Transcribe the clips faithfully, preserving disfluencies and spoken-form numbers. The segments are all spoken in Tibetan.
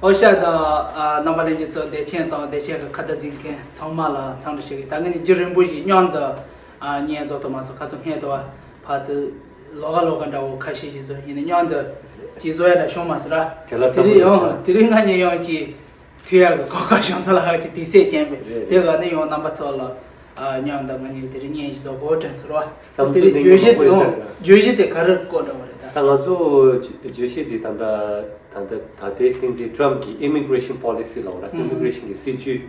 ཨོ་ཤ་དང་། ཨ། རྣམ་པ་ལྷན་རྒྱས་ཚོ། བདེ་ཆེན་དང་བདེ་ཆེན་གྱི་ཁ་བརྡ་གཟིགས་མཁན་ཚང་མ་ལ་འཚམས་འདྲི་ཞུ་གི། ད་ངས་ནི་རྒྱུན་རིང་པོ་ཞིག་མཉམ་དུ། ཨ། བརྙན་བཟོ་ཐུབ་མ་སོང་། ཁ་ཚོ་སྔས་དུ་བ་ཕར་ཚུར་ལོག་ག་ལོག་ག་འདྲ་བོ་ཁ་ཤས་ཤིག་བཟོས། ཡིན་ན་མཉམ་དུ་ཅིག་བཟོ་ཡ་འདྲ་བྱུང་མ་སོང་ར། དེ་ལ་དེ་རིང་ཡང་། དེ་རིང་ང་གཉིས་ཡང་ཅིག་ཐུག་ཡག་གི་གོ་སྐབས་བྱུང་སོང་ལ། ཧ་ཅིག་དུས་ཚོད་རྐྱེན་པས། རེད། དེ་ག་ནས་ཡང་རྣམ་པ་ཚོ་ལ། ཨ། མཉམ་དུ་ང་གཉིས་དེ་རིང་བརྙན་ཞིག་བཟོ་དགོས་དྲན་སོང་ར། བསམ་དེ་རིང་ཚུལ་བརྗོད་གཞི་དེ་ཡང་། བརྗོད་གཞི་དེ་ག་རེ་བཀོད་འདྲ་བ་རེད་ད། ད་ང་ཚོ་བརྗོད་གཞི་དེ་ད་ལྟ་ད་ལྟ་ད་ལྟའི་སྲིད་འཛིན་ཊམ་གྱི་ཨི་མི་གྷི་རེ་ཤན་པོ་ལི་སི་ལབ་ར། ཨི་མི་གྷི་རེ་ཤན་གྱི་སྲིད་ཇུས་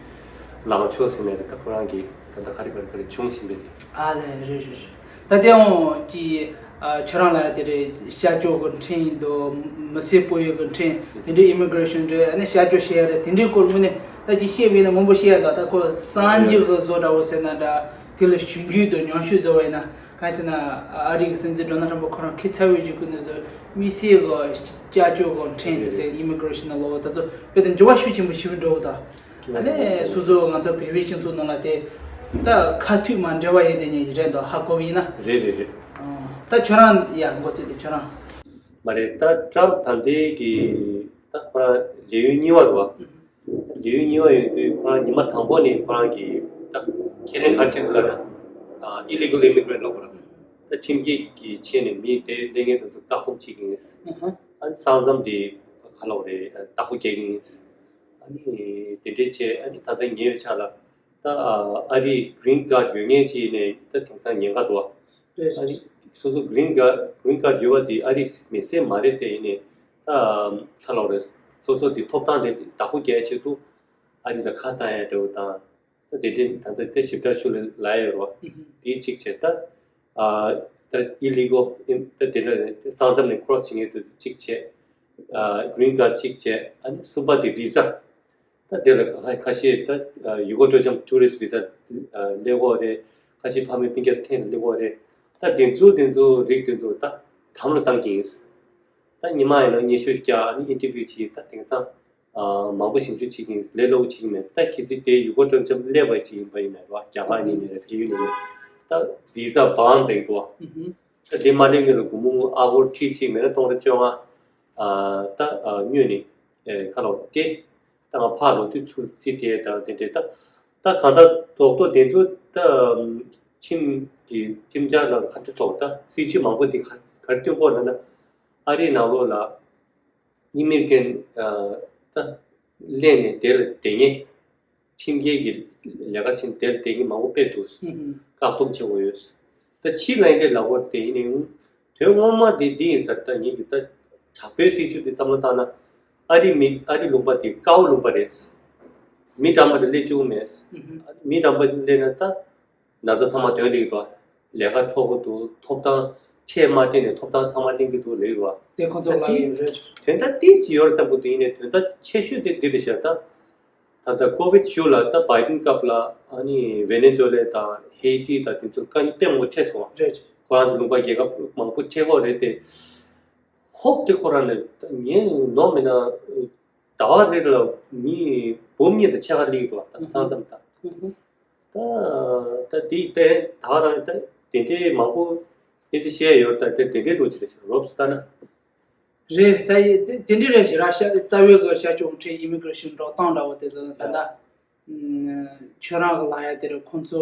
ལངས་ཕྱོགས་ཟེར་ནས་རེད། ད་ཁོ་རང་གིས་ད་ལྟ་ག་རེ་ག་རེ་ག་རེ་བྱུང་བཞིན་པའི་རེད། ཨ་ལས། རེད་རེད་རེད། ད་དེ་འོང་གི། ཨ། ཁྱོད་རང་ལ་དེ་རེད། ཤར་ཕྱོགས་ཀྱི་ཁྲིམས་དང་མི་སེར་སྤོ་ཡུལ་གྱི་ཁྲིམས་དེ་འདྲའི། ཨི་མི་གྷི་རེ་ཤན་རེད། ཨ་ནི་ཤར་ཕྱོགས་བཤད་ཡ་རེད། དེ་འདྲའི་སྐོར་དངོས་གནས་ད་ཅིག་བཤད་པ་ཡིན་ན་མང་པོ་བཤད་ཡ་འདུག་ད་ཁོ་གསར་འགྱུར་གྱི་བཟོ་འདྲ་བོ་ཟེར་ན་འདྲ། དེ་ལ་ཞིབ་འཇུག་དང་ཉམས་ཞིབ་བཟོ་བ་ཡིན་ན། གང་ཟེར་ན། ཨ་རི་གི་སྲིད་འཛིན་ཌོ་ནལ་ཊམ་པ་ཁོ་རང་ཁ་ཚ་བའི་གཞུག་གུ་ནས་བཟོ། དམིགས་བསལ་གྱི་ཤར་ཕྱོགས་ཀྱི་ཁྲིམས་དེ་ཟེར། ཨི་མི་གྷི་རེ་ཤན་ནང་ལོགས་ད་ཚོ་དཔེ་དེ་འགྱུར་བ་ཤུགས་ཆེན་པོ་ཞིག་འགྲོ་གི་འདུག་ཨ་ནི་སོ་སོ་ང་ཚོ་བོད་པའི་སྤྱི་ཚོགས་ནང་ལ་དེ་ད་ཁ་ཐུག་མ་འབྲེལ་བ་ཡོད་དེ་ཉིད་རེད་འདུག་ཧ་གོ་བ་ཡིན་ན། རེད་རེད་རེད། ཨ། ད་ཁྱོད་རང་ཡ་མགོ་ཚོད་དེ་ཁྱོད་རང་། མ་རེད། ད་ཊམ་ད་ལྟའི་གི་ད་ཁོ་རང་ལས་ཡུན་གཉིས་པ་རེད་བ། ལས་ཡུན་གཉིས་པ་ཡོད་དུས་ཁོ་རང་ཉི་མ་དང་པོ་ནས་ཁོ་རང་གི་ད་ཁས་ལེན་ག་རེ་བྱེད་འདུག་ལབ་ན། ཨི་ལི་གལ་ཨི་མི་གྷི་རེན་ཊི་ལབ་དགོས་རེད། ད་ཁྲིམས་འགལ་གྱི་ཆེད་ནས་མི་དེ་སླེབས་མཁན་དེ་ཚོ་བཀག་འགོག་བྱེད་ཀྱི་ཡིན། ཨ་ནི་ས་མཚམས་དེ་ག་ལབ་དགོས་རེད། བདག་པོ་རྒྱག་གི་ཡིན། ཨ་ནི་དེ་འདྲའི་བྱས། ཨ་ནི་ད་ལྟ་ཉེ་བའི་ཆར་ལ་ད་ཨ་རིའི་གྷི་རིན་ཁཱཌ་ཡོད་མཁན་ཅིག་ནས་ད་དེང་སང་ཉེན་ཁ་འདུག་བ། རེད། ཨ་ནི་སོ་སོ་གྷི་རིན་ཁཱཌ་གྷི་རིན་ཁཱཌ་ཡོད་པ་དེ་ཨ་རིའི་མི་སེར་མ་རེད་དེ། ཡིན་ནའི་ད་ཚ་ལོག་རེད། སོ་སོ་དེ་ཐོབ་ཐང་དེ་བདག་པོ་རྒྱག་ཆེད་དུ་ཨ་རི་ལ་ཁ་བཏང་ཡ་འདྲ་བོ་དང་། ད་དེ་འདྲའི་ད་ལྟ་དེ་ཞིབ་ཕྲ་ཞུ་ལ་ལ་ཡོད་རོ། དེའི་གཅིག་བྱས། ད་ཨ་ད་ཨི་ལི་གལ་ད་དེ་འདྲ་ས་མཚམས་ནས་ཁོ་རང་བྱེད་མཁན་དེ་གཅིག་བྱས། ཨ་གྷི་རིན་ཁཱཌ་གཅིག་བྱས། ཨ་ནི་གསུམ་པ་དེ་བི་ཟ། ད་དེ་ལ་ཁ་ཁ་ཤས་ད་ཡུལ་སྐོར་སྤྲོ་འཆམ་ཊུ་རི་སི་ཊི་བི་ཟ་སླེབས་ཀྱི་ཡོད་རེད། ཁ་ཤས་ཕ་མའི་སྤུན་ཀྱག་འཐེན་སླེབས་ཀྱི་ཡོད་རེད། ད་དེ་ཚོ་དེ་ཚོ་རིགས་དེ་ཚོ་ད་དམ་ལ་བཏང་གི་ཡིན། ད་ཉི་མ་ཡིན་ན་སྙན་ཞུ་རྒྱག་ཨ་ནི་ཨིན་ཊར་བིའུ་བྱེད། ད་དེང་སང་ཨ་མང་པོ་ཞིབ་འཇུག་བྱེད་ཀྱི་ཡིན། ལས་སླ་པོ་བྱེད་ཀྱི་མེད། ད་གལ་སྲིད་དེ་ཡུལ་སྐོར་སྤྲོ་འཆམ་སླེབས་པ་ཅིག་ཡིན་པ་ཡིན་ན་རེད་བ། རྒྱ་གར་ནས་ཡིན་ན་རེད། བལ་ཡུལ་ནས་ཡིན་ན། ད་བི་ཟ་བཱན་ལེགས་འདུག་བ། ད་དེ་མ་སླེབས་སྔོན་ལ་སྒོར་མོ་ཨ་སྒོར་ཁྲི་གཅིག་མེད་ན་སྟོང་ཕྲག་བཅོ་ལྔ། ཨ་ད་ཨ་སྔོན་ནས་ཨེ་ཁ་ལོ་སྤྲད། ད་ང་ཕར་ལོག་དུས་ཚུར་རྩིས་སྤྲད་དང་དེ་འདྲས། ད་ད་གང་ལྟར་རྡོག་རྡོག་དེ་ཚོ་ད་ཁྲིམས་ཀྱི་ཁྲིམས་འཆར་ནང་ག་རེ་སོང་། ད་སྲིད་ཇུས་མང་པོ་དེ་ག་ག་རེ་བསྟུན་དགོས་ལབ་ན། ཨ་རིའི་ནང་ལོགས་ལ་ཨི་མི་གྷི་རེན་ཊི་ཨ་ད་སླེབས་ནས་དེ་ལ་བསྡད་མཁན། ཁྲིམས་འགལ་གྱི་ལས་ཀ་བྱས་ནས་དེ་ལ་བསྡད་མཁན་མང་པོ་དཔེ་འདུག་ཧུམ་ཧུམ། བཀག་སྡོམ་བྱེད་དགོས་ཡོད། ད་ཕྱིར་ལན་དེ་ལབ་དགོས་དེ་ཡིན་ནའི། དོན་ངོ་མ་དེ་འདི་ཡིན་ས་རེད། ད་ངེད་ཀྱི་ད་དྲག་པོའི་སྲིད་ཇུས་དེ་བསམ་བློ་བཏང་ན། ཨ་རི་མི་ཨ་རི་ལུང་པ་དེ་དཀར་པོ་ལུང་པ་རེད། མི་འདྲ་མི་འདྲ་སླེབས་བཅུག་མེད། ཧུམ་ཧུམ། མི་འདྲ་མི་སླེབས་ན་ད་ན་ཚ་ཚང་མ་དོན་ལེགས་འགྲོ། ལས་ཀ་འཕྲོ་བརླག་འགྲོ། ཐོབ་ཐང་ཁྲལ་མ་སྤྲད་ནས་ཐོབ་ཐང་ཚང་མ་ལེན་གྱི་འདུག་ལབ་ཡོད་པ། དེ་ཁོང་ཚོ་ལ་ཡོད་རེད། དོན་དག་ཏོག་ཙམ་ཡོད་རེད་བསམ་གྱི་འདུག་ཡིན་ནའི་དོན་དག་ཆེ་ཤོས་དེ་འདི་རེད་ཤག་ད་ད་ལྟ་ཀོ་ཝིཌ་གཞུག་ལ་ད་བྷའི་ཌེན་སྐབས་ལ་ཨ་ནི་ཝེ་ནེ་ཛུ་ཝེ་ལ་དང་ཧེ་ཏི་དང་དེ་ཚོ་དཀའ་ངལ་དཔེ་མང་པོ་འཕྲད་སོང་བ། རེད། ཁོ་རང་ཚོ་ལུང་པ་རྒྱལ་ཁབ་མང་པོ་འཕྲད་ཀྱི་ཡོད་རེད་དེ། ཧོབ་དེ་ཁོ་རང་ནས་ངས་ནོར་མིན་ན་ཟླ་བ་རེ་ལ་མི་འབུམ་གཉིས་དང་ཕྱེད་ཀ་སླེབས་འདུག་ད་ཐང་ཙམ་ད། ད་ད་དེ་ད་ད་རང་ད་དེ་འདྲའི་མང་པོ་དེ་འདྲ་བཤད་ཡོད། ད་དེ་དེ་འདྲའི་འགྲོ་གི་རེད་ཤག་རོབ་ཙམ་ལྟ་ན། རེད། ད་ཡི་དེ་དེ་འདྲ་རེད་ཤག་ར་ཤག་རྩ་བའི་གི་ཤར་ཕྱོགས་ཁྲིམས་ཨི་མི་གྷི་རེ་ཤན་འགྲོ་སྟངས་འདྲ་བོ་དེ་ཚོ་ནི་ད་ལྟ་ཨ་ཁྱོད་རང་གི་ལབ་ཡ་དེ་རེད། ཁོང་ཚོ་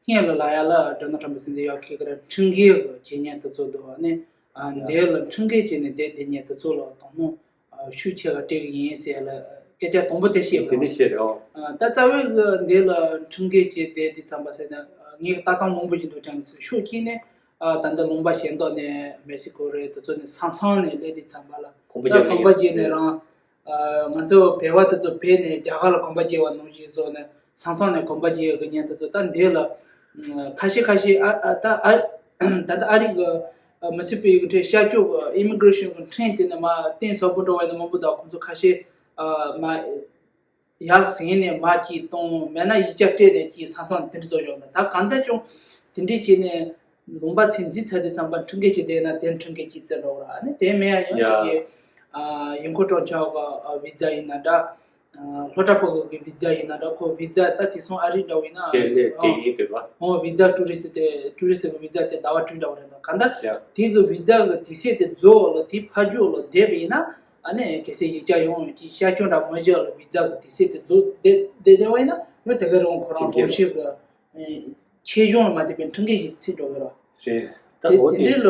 སྔོན་ལ་ལབ་ཡ་ལ་ཌོ་ནལ་ཊམ་པ་སྲིད་འཛིན་ཡག་ཁེ་གི་ར་ཁྲིམས་འགལ་གི་བྱེད་ཉེན་དེ་ཚོ་འདུག་བ་ནི། ཨ་ཡ། འདི་ལ་ཁྲིམས་འགལ་བྱས་ནས་བསྡད་བསྡད་ཉེན་དེ་ཚོ་ལ་དོ་སྣང་ཨ་ཤུགས་ཆེ་བ་སྤྲད་གི་ཡིན་ཟེར་ཡ་ལ་སྐད་ཆ་དང་པོ་དེ་བཤད་དེ་པ། ནི་བཤད་རེད། ཨ་ད་རྩ་བའི་གི་འདི་ལ་ཁྲིམས་འགལ་བྱས་བསྡད་དེ་ཙམ་པ་ཟེར་ན་ངས་ལྟ་སྟངས་མང་པོ་ཞིག་འདུག་དྲན་གི་སོང་། ཕྱོགས་གཅིག་ནས་ཨ་ད་ལྟ་ལུང་པ་གཞན་དག་ནས་མེག་སི་ཀོ་རེད། དེ་ཚོ་ནས་ས་མཚམས་ནས་སླེབས་དུས་ཙམ་པ་ལ་གོམ་པ་ད་རྒྱག་གོམ་པ་གི་རྒྱག་ནས་རང་ཨ་ང་ཚོ་བོད་པ་དེ་ཚོ་བོད་ནས་རྒྱ་གར་ལ་གོམ་པ་རྒྱག་པ་ནང་བཞིན་བཟོ་ནས་ས་མཚམས་ནས་གོམ་པ་རྒྱག་ཡག་གི་ཉེན་དེ་ཚོ་ད་འདི་ལ་ཁ་ཤས་ཁ་ཤས་ཨ་ཨ་ད་ཨ་ད་ལྟ་ཨ་རི་གི་མི་སེར་སྤེལ་ཡུལ་གྱི་ཁྲིམས་ཤར་ཕྱོགས་ཀྱི་ཨི་མི་གྷི་རེ་ཤན་གྱི་ཁྲིམས་དེ་ནས་མར་གཏན་ཟབ་པོ་འགྲོ་བ་ཡིན་ན་མང་པོ་འདུག་ཁོང་ཚོ་ཁ་ཤས་ཨ་མར་ཡར་ཟིན་ནས་མར་ཅིག་གཏོང་། མེད་ན་ཡིག་ཆ་སྤྲད་ནས་ཅིག་ས་མཚམས་དེ་འདྲ་བཟོ་ཡོང་ད། ད་གང་ལྟར་ཀྱང་དེ་འདྲས་བྱས་ནས་ལུང་པ་ཚོ་འཛུལ་ཚར་དུས་ཙམ་པ་ཁྲིམས་འགལ་བྱས་བསྡད་ན་དེ་ཁྲིམས་འགལ་གྱིས་བརྩི་འགྲོ་གི་ར། ཨ་ནི་དེ་མིན་ཡང་ཡང་ཅིག་ཡ། གི་ཨ་ཡིན་ཁོ་ཀྲོང་ཆག་གི་ཨ་བི་ཛ་ཡིན་ན་འདྲ། ཨ་སློབ་གྲྭ་ཕྲུ་གུ་གི་བི་ཛ་ཡིན་ན་འདྲ། ཁོ་བི་ཛ་ད་དེང་སང་ཨ་རི་འདྲ་བོ་ཡིན་ན། དེ་ལས་ཨ་དེ་ཡིན་དེ་ར། ཨོ་བི་ཛ་ཊུ་རི་སི་དེ་ཊུ་རི་སི་གི་བི་ཛ་དེ་ཟླ་བ་དྲུག་འདྲ་བོ་རེད་འདུག་གང་ལྟར་ཡ། དེ་གི་བི་ཛ་གི་དུས་ཚོད་དེ་རྫོགས་ལ་དེ་ཕར་རྒྱུགས་ལ་བསྡད་པ་ཡིན་ན། ཨ་ནི་གལ་སྲིད་ཡིག་ཆ་ཡོང་ཡོང་གི་ཤར་ཕྱོགས་འདྲ་མ་བཞག་ལ་བི་ཛ་གི་དུས་ཚོད་དེ་རྫོགས་བསྡད་བསྡད་བསྡད་པ་ཡིན་ན་ཡང་དེ་ག་རང་ཁོ་རང་རང་ཤུགས་ཀྱི་ཆེ་ཆུང་ལ་མ་ལྟོས་པའི་ཁྲིམས་འགལ་ཞིག་ཚིག་འགྲོ་གི་རོགས། རེད། ད་དེ་འོ་དེ་དེ་འདྲའི་ལ་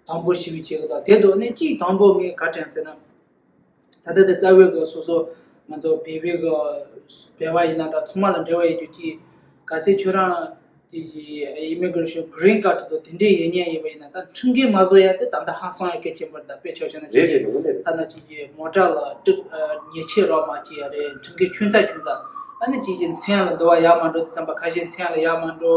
དང་པོ་ཞིག་བྱེད་གི་དང་དེ་དུ་ནི་གཅིག་དང་པོ་ངས་ག་དྲན་ཟེར་ན། ད་ལྟ་དེ་རྩ་བའི་གི་སོ་སོ་ང་ཚོ་བོད་པའི་གི་བོད་པ་ཡིན་ན་འདྲ་ཚང་མ་ལ་འབྲེལ་བ་ཡོད་རྒྱུ་གཅིག་གལ་སྲིད་ཁྱོད་རང་དེ་ཨི་མི་གྷི་རེ་ཤན་གྷི་རིན་ཁ་ཌི་དང་དེ་འདྲའི་ཡོད་མཁན་ཡིན་པ་ཡིན་ན་ད་ཁྲིམས་འགལ་མ་བཟོ་ཡ་དེ་ད་ལྟ་ཧང་སང་ཡ་གལ་ཆེན་པོ་རེད། ད་དཔེ་ཆ་བཞག་ན་རེད་རེད། ལོ་ལེ་ད་ན་ཅིག་གི་མོ་ཊ་ལ་ཏིག་ཉེས་ཆད་རག་མ་བྱེད་ཡ་རེད། ཁྲིམས་འགལ་ཆུང་ཙག་ཆུང་ཙག་ཨ་ནི་ཅིག་གི་མཚན་ལ་འདུ་བ་ཡག་མ་འགྲོ་དེ་ཙམ་པ་ཁ་ཤས་མཚན་ལ་ཡག་མ་འགྲོ།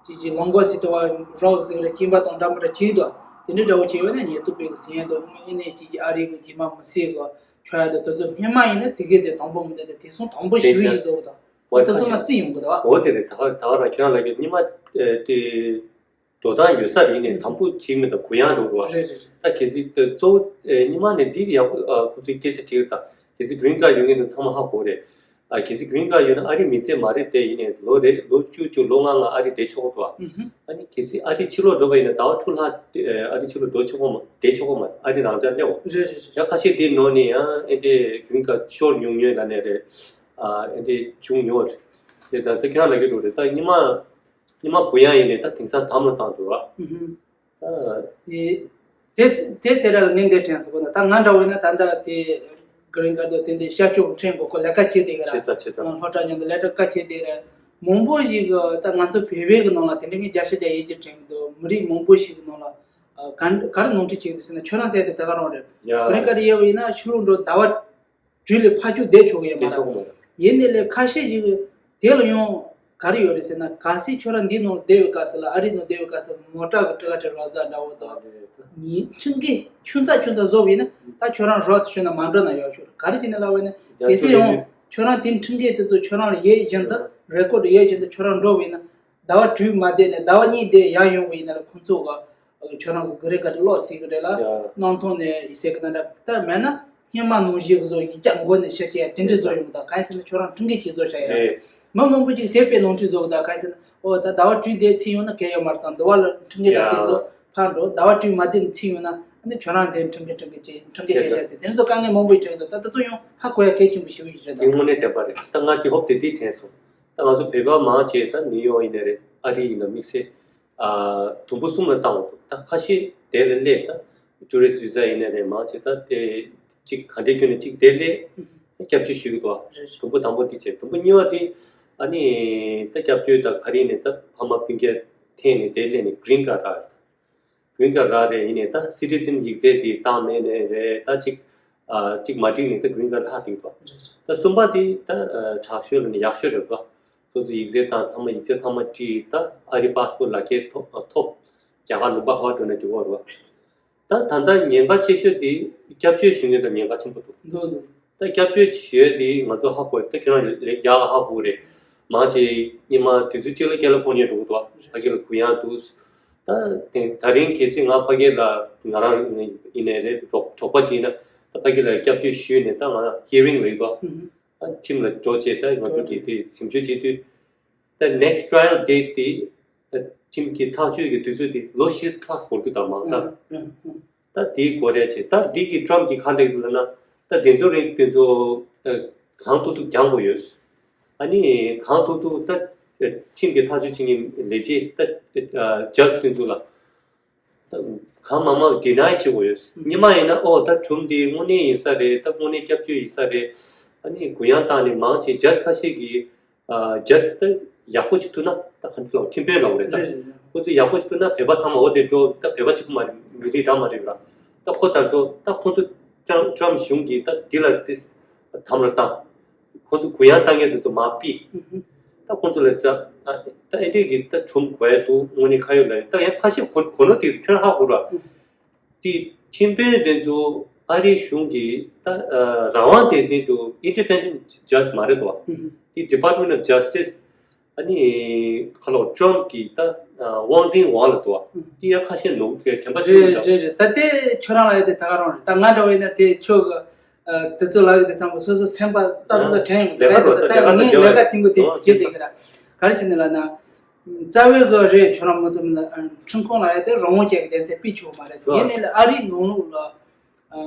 ཅིག་ཅིག་ལོང་གོ་སི་ཏོ་བ་རོག་ཟེར་རེ་སྐྱིན་པ་དང་འདྲ་མི་འདྲ་ཅིག་དོ། དེ་འདྲའི་འདྲ་བོ་ཅིག་ཡོད་ན་ཉེས་རྡུང་པའི་གི་ཟིན་ཡ་དོ། ཨེ་ནས་ཅིག་ཅིག་ཨ་རི་གི་རྗེས་མ་མི་སེར་གི་ཆོག་ཡ་དོ། དེ་ཚོ་སྔོན་མ་ཡིན་ན་དེ་གས་ཟེར་དང་པོ་མི་འདུག་དེ་དེ་སོང་དང་པོ་ཞུ་ཡི་བཟོ་གི་དོ། དེ་ཚོ་མ་རྩིས་ཡོང་གི་དོ། འོ་དེ་རེད། ད་ག་ད་ག་རང་ཁྱེད་རང་ལ་གི་ཉི་མ་དེ་འགྲོ་སྟངས་ཡོད་ས་རེད། ནས་དང་པོ་བྱེད་མི་དང་གུ་ཡངས་འགྲོ་གི་བ། རེད་རེད་རེད། ད་གལ་སྲིད་དེ་གཙོ་བོ་ཉི་མ་ནས་འདི་ཡག་པོ་ཁོ་ཚོའི་སྐད་ཆ་དྲིས་ད། གལ་སྲིད་གྷི་རིན་ཁ་ཌི་ཡོད་མཁན་དེ་ཚང་མ་ཧ་གོ་རེད། ཨ་གལ་སྲིད་གྷི་རིན་ཁ་ཌི་ཡོད་ན་ཨ་རི་མི་ཚེ་མ་རེད་དེ། ཡིན་ནའི་ལོ་རེ་ལོ་བཅུ་བཅུ་ལོ་ལྔ་ལྔ་ཨ་རི་བསྡད་ཆོག་གི་འདུག་ཨ། ཨ་ནི་གལ་སྲིད་ཨ་རི་ཕྱི་ལོགས་འགྲོ་བ་ཡིན་ན་ཟླ་བ་དྲུག་ལྷག་ཨ་རི་ཕྱི་ལོགས་འགྲོ་ཆོག་གི་མ་བསྡད་ཆོག་གི་མ་རེད། ཨ་རི་རང་འཇགས་སླེབས་འོང་། རེད་རེད་རེད། ཡང་ཁ་ཤས་དེ་ནང་ནས་ཡང་ཨེ་འདྲའི་གྷི་རིན་ཁ་ཌི་ཤོར་མྱོང་མྱོང་ལ་ནས་རེད། ཨ་ཨེ་འདྲའི་བྱུང་མྱོང་རེད། དེ་ད་ལྟ་ཁྱེད་རང་ལ་གི་འགྲོ་རེད། ད་ཉི་མ་ཉི་མ་གུ་ཡངས་ཡིན་ནའི་ད་དེང་སང་དམ་ལ་བཏང་འདུག་ཨ། ཨ། དེ་དེ་དེ་ཟེར་ར་ལ་ངས་འདི་དྲན་སོང་ན་ད་ང་འདྲ་བོ་ཡིན་ན་ད་ལྟ་དེ་གྷི་རིན་ཁ་ཌི་དེ་འདྲའི་ཤར་ཕྱོགས་ཁྲིམས་གོ་ཁོ་ལས་ཀ་བྱེད་དེ་ག་ར། བྱེད་ས་བྱེད་ས། སློབ་གྲྭ་མཉམ་དུ་ལས་ཀ་བྱེད་དེ་ར། མང་པོ་ཞིག་གི་ད་ང་ཚོ་བོད་པའི་གི་ནང་ལ་དེ་འདྲ་ངས་བརྒྱ་ཆ་བརྒྱ་ཡིད་ཀྱི་དྲན་གི་འདུག་མི་རིགས་མང་པོ་ཞིག་གི་ནང་ལ་ཨ་ག་ག་རེ་ནོར་འཁྲུལ་བྱེད་ཀྱི་འདུག་ཟེར་ན་ཁྱོད་རང་ཟེར་དེ་ད་ག་རང་རེད། ཡ། གྷི་རིན་ཁ་ཌི་ཡོད་པ་ཡིན་ན་ཕྱི་ལོགས་འགྲོ་ཟླ་བ་དྲུག་ལས་ཕར་ཕྱོགས་བསྡད་ཆོག་གི་ཡོད་མ་རེད། ཆོག་གི་མ་རེད། ཡིན་ནའི་ལས་ཁ་ཤས་ཤིག་དེ་ལ་ཡང་ག་རེ་ཡོད་རེད་ཟེར་ན། གལ་སྲིད་ཁྱོད་རང་འདི་ནང་བསྡད་པའི་སྐབས་སུ་ལ་ཨ་རི་ནང་བསྡད་པའི་སྐབས་སུ་མོ་ཊ་གི་ཊི་ཀ་ཊི་རག་ས་འདྲ་བོ་དང་ཉིན་ཁྲིམས་འགལ་ཆུང་ཙག་ཆུང་ཙག་བཟོ་བ་ཡིན་ན་ད་ཁྱོད་རང་རོགས་ཐུ་ཤོད་ན་མ་འགྲོ་ན་ཡག་ཤོས་རེད། ག་རེ་བྱས་ནས་ལབ་པ་ཡིན་ན་གལ་སྲིད་ཡང་ཁྱོད་རང་དེ་ཁྲིམས་འགལ་དེ་ཚོ་ཁྱོད་རང་ལ་ཡོད་བཞིན་དུ་རེ་ཀོ་ཌི་ཡོད་བཞིན་དུ་ཁྱོད་རང་འགྲོ་བ་ཡིན་ན། ཟླ་བ་དྲུག་མ་བསྡད་ནས་ཟླ་བ་གཉིས་བསྡད་ཡར་ཡོང་བ་ཡིན་ན་ལ་ཁོང་ཚོ་ག་ཁྱོད་རང་གི་གྷི་རིན་ཁ་ཌི་ལོག་ཟེར་གི་རེད་ལ། ཡ། ནང་ཐོག་ནས་ཟེར་གི་ན་འདྲ། ད་མེད་ན་སྔོན་མ་ནང་བཞིན་གི་བཟོ་ཡིག་ཆ་མགོ་ནས་ཤེས་ཀྱི་ཡ་དེ་འདྲ་བཟོ་ཡོང་། ད་གང་ཡིན་ཟེར་ན་ཁྱོད་རང་ཁྲིམས་འགལ་གྱིས་བཟོ་བྱ་ཡ་རེད། མི་མང་པོ་ཅིག་དེ་དཔེ་ནོར་འཁྲུལ་བཟོ་གི། ད་གང་ཡིན་ཟེར་ན་ཨོ་ད་ཟླ་བ་དྲུག་བསྡད་ཚེ་ཡོང་ན་གལ་ཡོད་མ་རེད་བསམ། འདི་བ་ལ་ཁྲིམས་འགལ་ཡ། ད་དེ་བཟོ་ཕར་འགྲོ། ཟླ་བ་དྲུག་མ་བསྡད་ནས་ཚེ་ཡོང་ན་ཨ་ནི་ཁྱོད་རང་དེ་ཁྲིམས་འགལ་ཁྲིམས་འགལ་བྱས་ཁྲིམས་འགལ་བྱས་བྱས་ཟེར་དེ་ཚོ་དཀའ་ངལ་མང་པོ་ཞིག་འཕྲད་འདུག་ད་དེ་ཚོ་ཡང་ཧ་གོ་ཡ་གལ་ཆེན་པོ་ཞིག་ཡོད་རེད། དེ་དངོས་གནས་བདེན་པ་རེད། ད་ང་དེ་ཧོབ་དེ་དེ་དྲན་སོང་། ད་ང་ཚོ་བོད་པ་མང་ཆེ་ད་ནིའུ་ཡོག་ཡིན་ན་རེད། ཨ་རི་ཡིན་ན་དམིགས་བསལ། ཨ་དུམ་བུ་གསུམ་ལ་བཏང་འོང་འདུག་ད་ཁ་ཤས་དེ་ལ་སླེབས། ད་ཊུ་རི་སི་ཊི་བི་ཟ་ཡིན་ན་རེད། མང་ཆེ་ད་དེ་གཅིག་ག་འདྲས་ཁྱོན་ནས་གཅིག་དེ་སླེབས་སྐྱབས་བཅོལ་ཞུ་གི་འདུག་རེད། དུམ་བུ་དང་པོ་དེ་བྱས། དུམ་བུ་གཉིས་པ་དེ་ཨ་ནི་ད་སྐྱབས་བཅོལ་དང་ག་རེ་ནས་ད་ཕ་མ་སྤུན་ཀྱག་འཐེན་ནས་དེ་སླེབས་ནས་གྷི་རིན་ཁ་ཌི་རག་རེད། གྷི་རིན་ཁ་ཌི་རག་རེད། ཡིན་ནའི་ད་སི་ཊི་ཛན་ཡིག་ཚད་དེ་བཏང་མེད་ནའི་རེད། ད་གཅིག་ཨ་གཅིག་མ་འགྲིག་ནས་ད་གྷི་རིན་ཁ་ཌི་ལྷག་བསྡད་འདུག་ད་གསུམ་པ་དེ་ད་ཨ་དྲག་ཤོས་ལ་ནི་ཡག་ཤོས་རེད་པ། སོ་སོ་ཡིག་ཚད་བཏང་ཚང་མ་ཡིག་ཆ་ཚང་མ་བྲིས། ད་ཨ་རི་པ་སི་པོར་ལག་ཁྱེར་ཐོབ་ཐོབ་རྒྱ་གར་ལུང་པ་ག་པར་འགྲོ་ན་འགྲིག་གི་རེད་པ། ད་ད་ལྟ་ཉེན་ཁ་ཆེ་ཤོས་དེ་སྐྱབས་བཅོལ་ཞུ་མཁན་དང་ཉེན་ཁ་ཆེན་པོ་འདུག་འདུག་འདུག་ད་སྐྱབས་བཅོལ་ཞུ་ཡས་དེ་ང་ཚོ་ཧ་གོ་ཡོད། ད་ཁྱེད་རང་ལས་རྒྱ་ལ་ཧ་གོ་རེད། མང་ཆེ་སྔོན་མ་དུས་ཚོད་གཅིག་ལ་ཀ་ལི་ཧྥོར་ནི་ཡ་འགྲོ་གི་འདུག་ཕ་གི་ལ་གུ་ཡངས་འདུག་ད་དེ་ད་རིང་གལ་སྲིད་ང་ཕ་གི་ལ་ང་རང་ཡིན་ནའི་རེད། གྲོགས་གྲོགས་པོ་ཅིག་ཡིན་ན་ད་ཕ་གི་ལ་སྐྱབས་བཅོལ་ཞུས་ནས་ད་ང་ཧི་རིང་ལ་ཡོད་པ། ཨ་ཁྲིམས་ལ་འགྲོ་བྱས་ད་ང་ཚོ་གི་དེ་ཞིབ་འཇུག་བྱེད་དུས། ད་next trial date དེ་ཁྲིམས་ཀྱི་ཐག་གཅོད་ཀྱི་དུས་ཚོད་དེ་ལོ་བཞི་ལྷག་འགོར་གྱི་འདུག་མ་ད། ད་དེའི་འགོར་ཡ་ཆེ། ད་འདི་གི་ཊམ་གྱི་ཁ་ལེགས་འདུག་ལབ་ན། ད་དེ་ཚོ་རིགས་དེ་ཚོ་གང་ཐུབ་ཐུབ་སྦྱང་དགོས་ཡོད། ཨ་ནི་གང་ཐུབ་ཐུབ་ད་ཁྲིམས་ཀྱི་ཐག་གཅོད་བྱེད་མཁན་ལས་བྱེད་ད་ཇཇ་དེ་ཚོ་ལ། གང་མང་མང་ཌི་ནའི་བྱེད་དགོས་ཡོད། སྔོན་མ་ཡིན་ན་ཨོ་ད་ཁྲིམས་འདི་དངོས་གནས་ཡིན་ས་རེད། ད་དངོས་གནས་སྐྱབས་བཅོལ་ཡིན་ས་རེད། ཨ་ནི་གུ་ཡངས་བཏང་ནས་མང་ཆེ་ཇཇ་ཁ་ཤས་ཀྱིས་ཇཇ་ད་ཡག་པོ་ཅིག་ཐུག་ན་ད་ག་འདྲ་ལབ་ཁྲིམས་དཔོན་ལབ་རེད་ད། རེད་རེད་རེད། ཁོ་ཚོ་ཡག་པོ་ཅིག་ཐུག་ན་བོད་པ་ཚང་མ་འོ་དེ་འགྲོ་ད་བོད་པ་གཅིག་པུ་མ་རེད། མི་རིགས་འདྲ་མ་རེད་ར། ད་ཁོ་ད་ཚོ་ད་ཁོ་ཚོ་ཀྲམ་ཀྲམ་གཞུང་གིས་ད་འདི་ལ་ཏིས་དམ་ལ་བཏང་། ཁོ་ཚོ་གུ་ཡངས་བཏང་མཁན་དེ་ཚོ་མར་ཕུད། ད་ཁོ་ཚོ་ལ་ཟ་ད་ཨེ་འདྲས་ཀྱི་ད་ཁྲིམས་གོ་ཡ་འདུག་དངོས་གནས་ཁ་ཡོད་ལ་ཡོད། ད་ཡང་ཁ་ཤས་གོ་གོ་ནོ་དེ་ཁྱོད་ཧ་གོ་ར། དེ་ཁྲིམས་དཔོན་དེ་ཚོ་ཨ་རིའི་གཞུང་གི་ད་རང་དབང་སྡེ་ཚན་དུ་independent judge མ་རེད་དོ། དེ་Department of Justice ཨ་ནི་ཁ་ལོ་ཀྲམ་གི་ད་དབང་འཛིན་འོག་ལ་འདུག་དེ་ཡང་ཁ་ཤས་ནོར་གི་དྲན་པ་ཞིག་རེད་འདུག་རེད་རེད། ད་དེ་ཁྱོད་རང་ལ་ཡོད་དེ་ད་ག་རང་རེད། ད་ང་འདྲ་བ་ཡིན་ན་དེ་ཁྱོད་གི་དེ་ཚོ་ལ་ཡོད་དེ་ཚང་མ་སོ་སོ་སེམས་པ་ལྟ་རུ་ད་དྲན་ཡོང་གི། ད་ག་ཟེར་ད་ངས་ལས་ཀ་དེ་འགོ་དེ་བྱེད་དེ་གི་ར། ག་རེ་བྱས་ནས་ལབ་ན། རྩ་བའི་གི་རེད། ཁྱོད་རང་མ་ཚོ་མིན་ན་ཁྲིམས་ཁང་ལ་ཡོད་དེ་རང་དབང་ཅན་གི་སྡེ་ཚན་སྤེལ་ཆོག་མ་རེད་ཟེར། ཡིན་ནའི་ལ་ཨ་རིའི་ནང་ལོགས་ལ།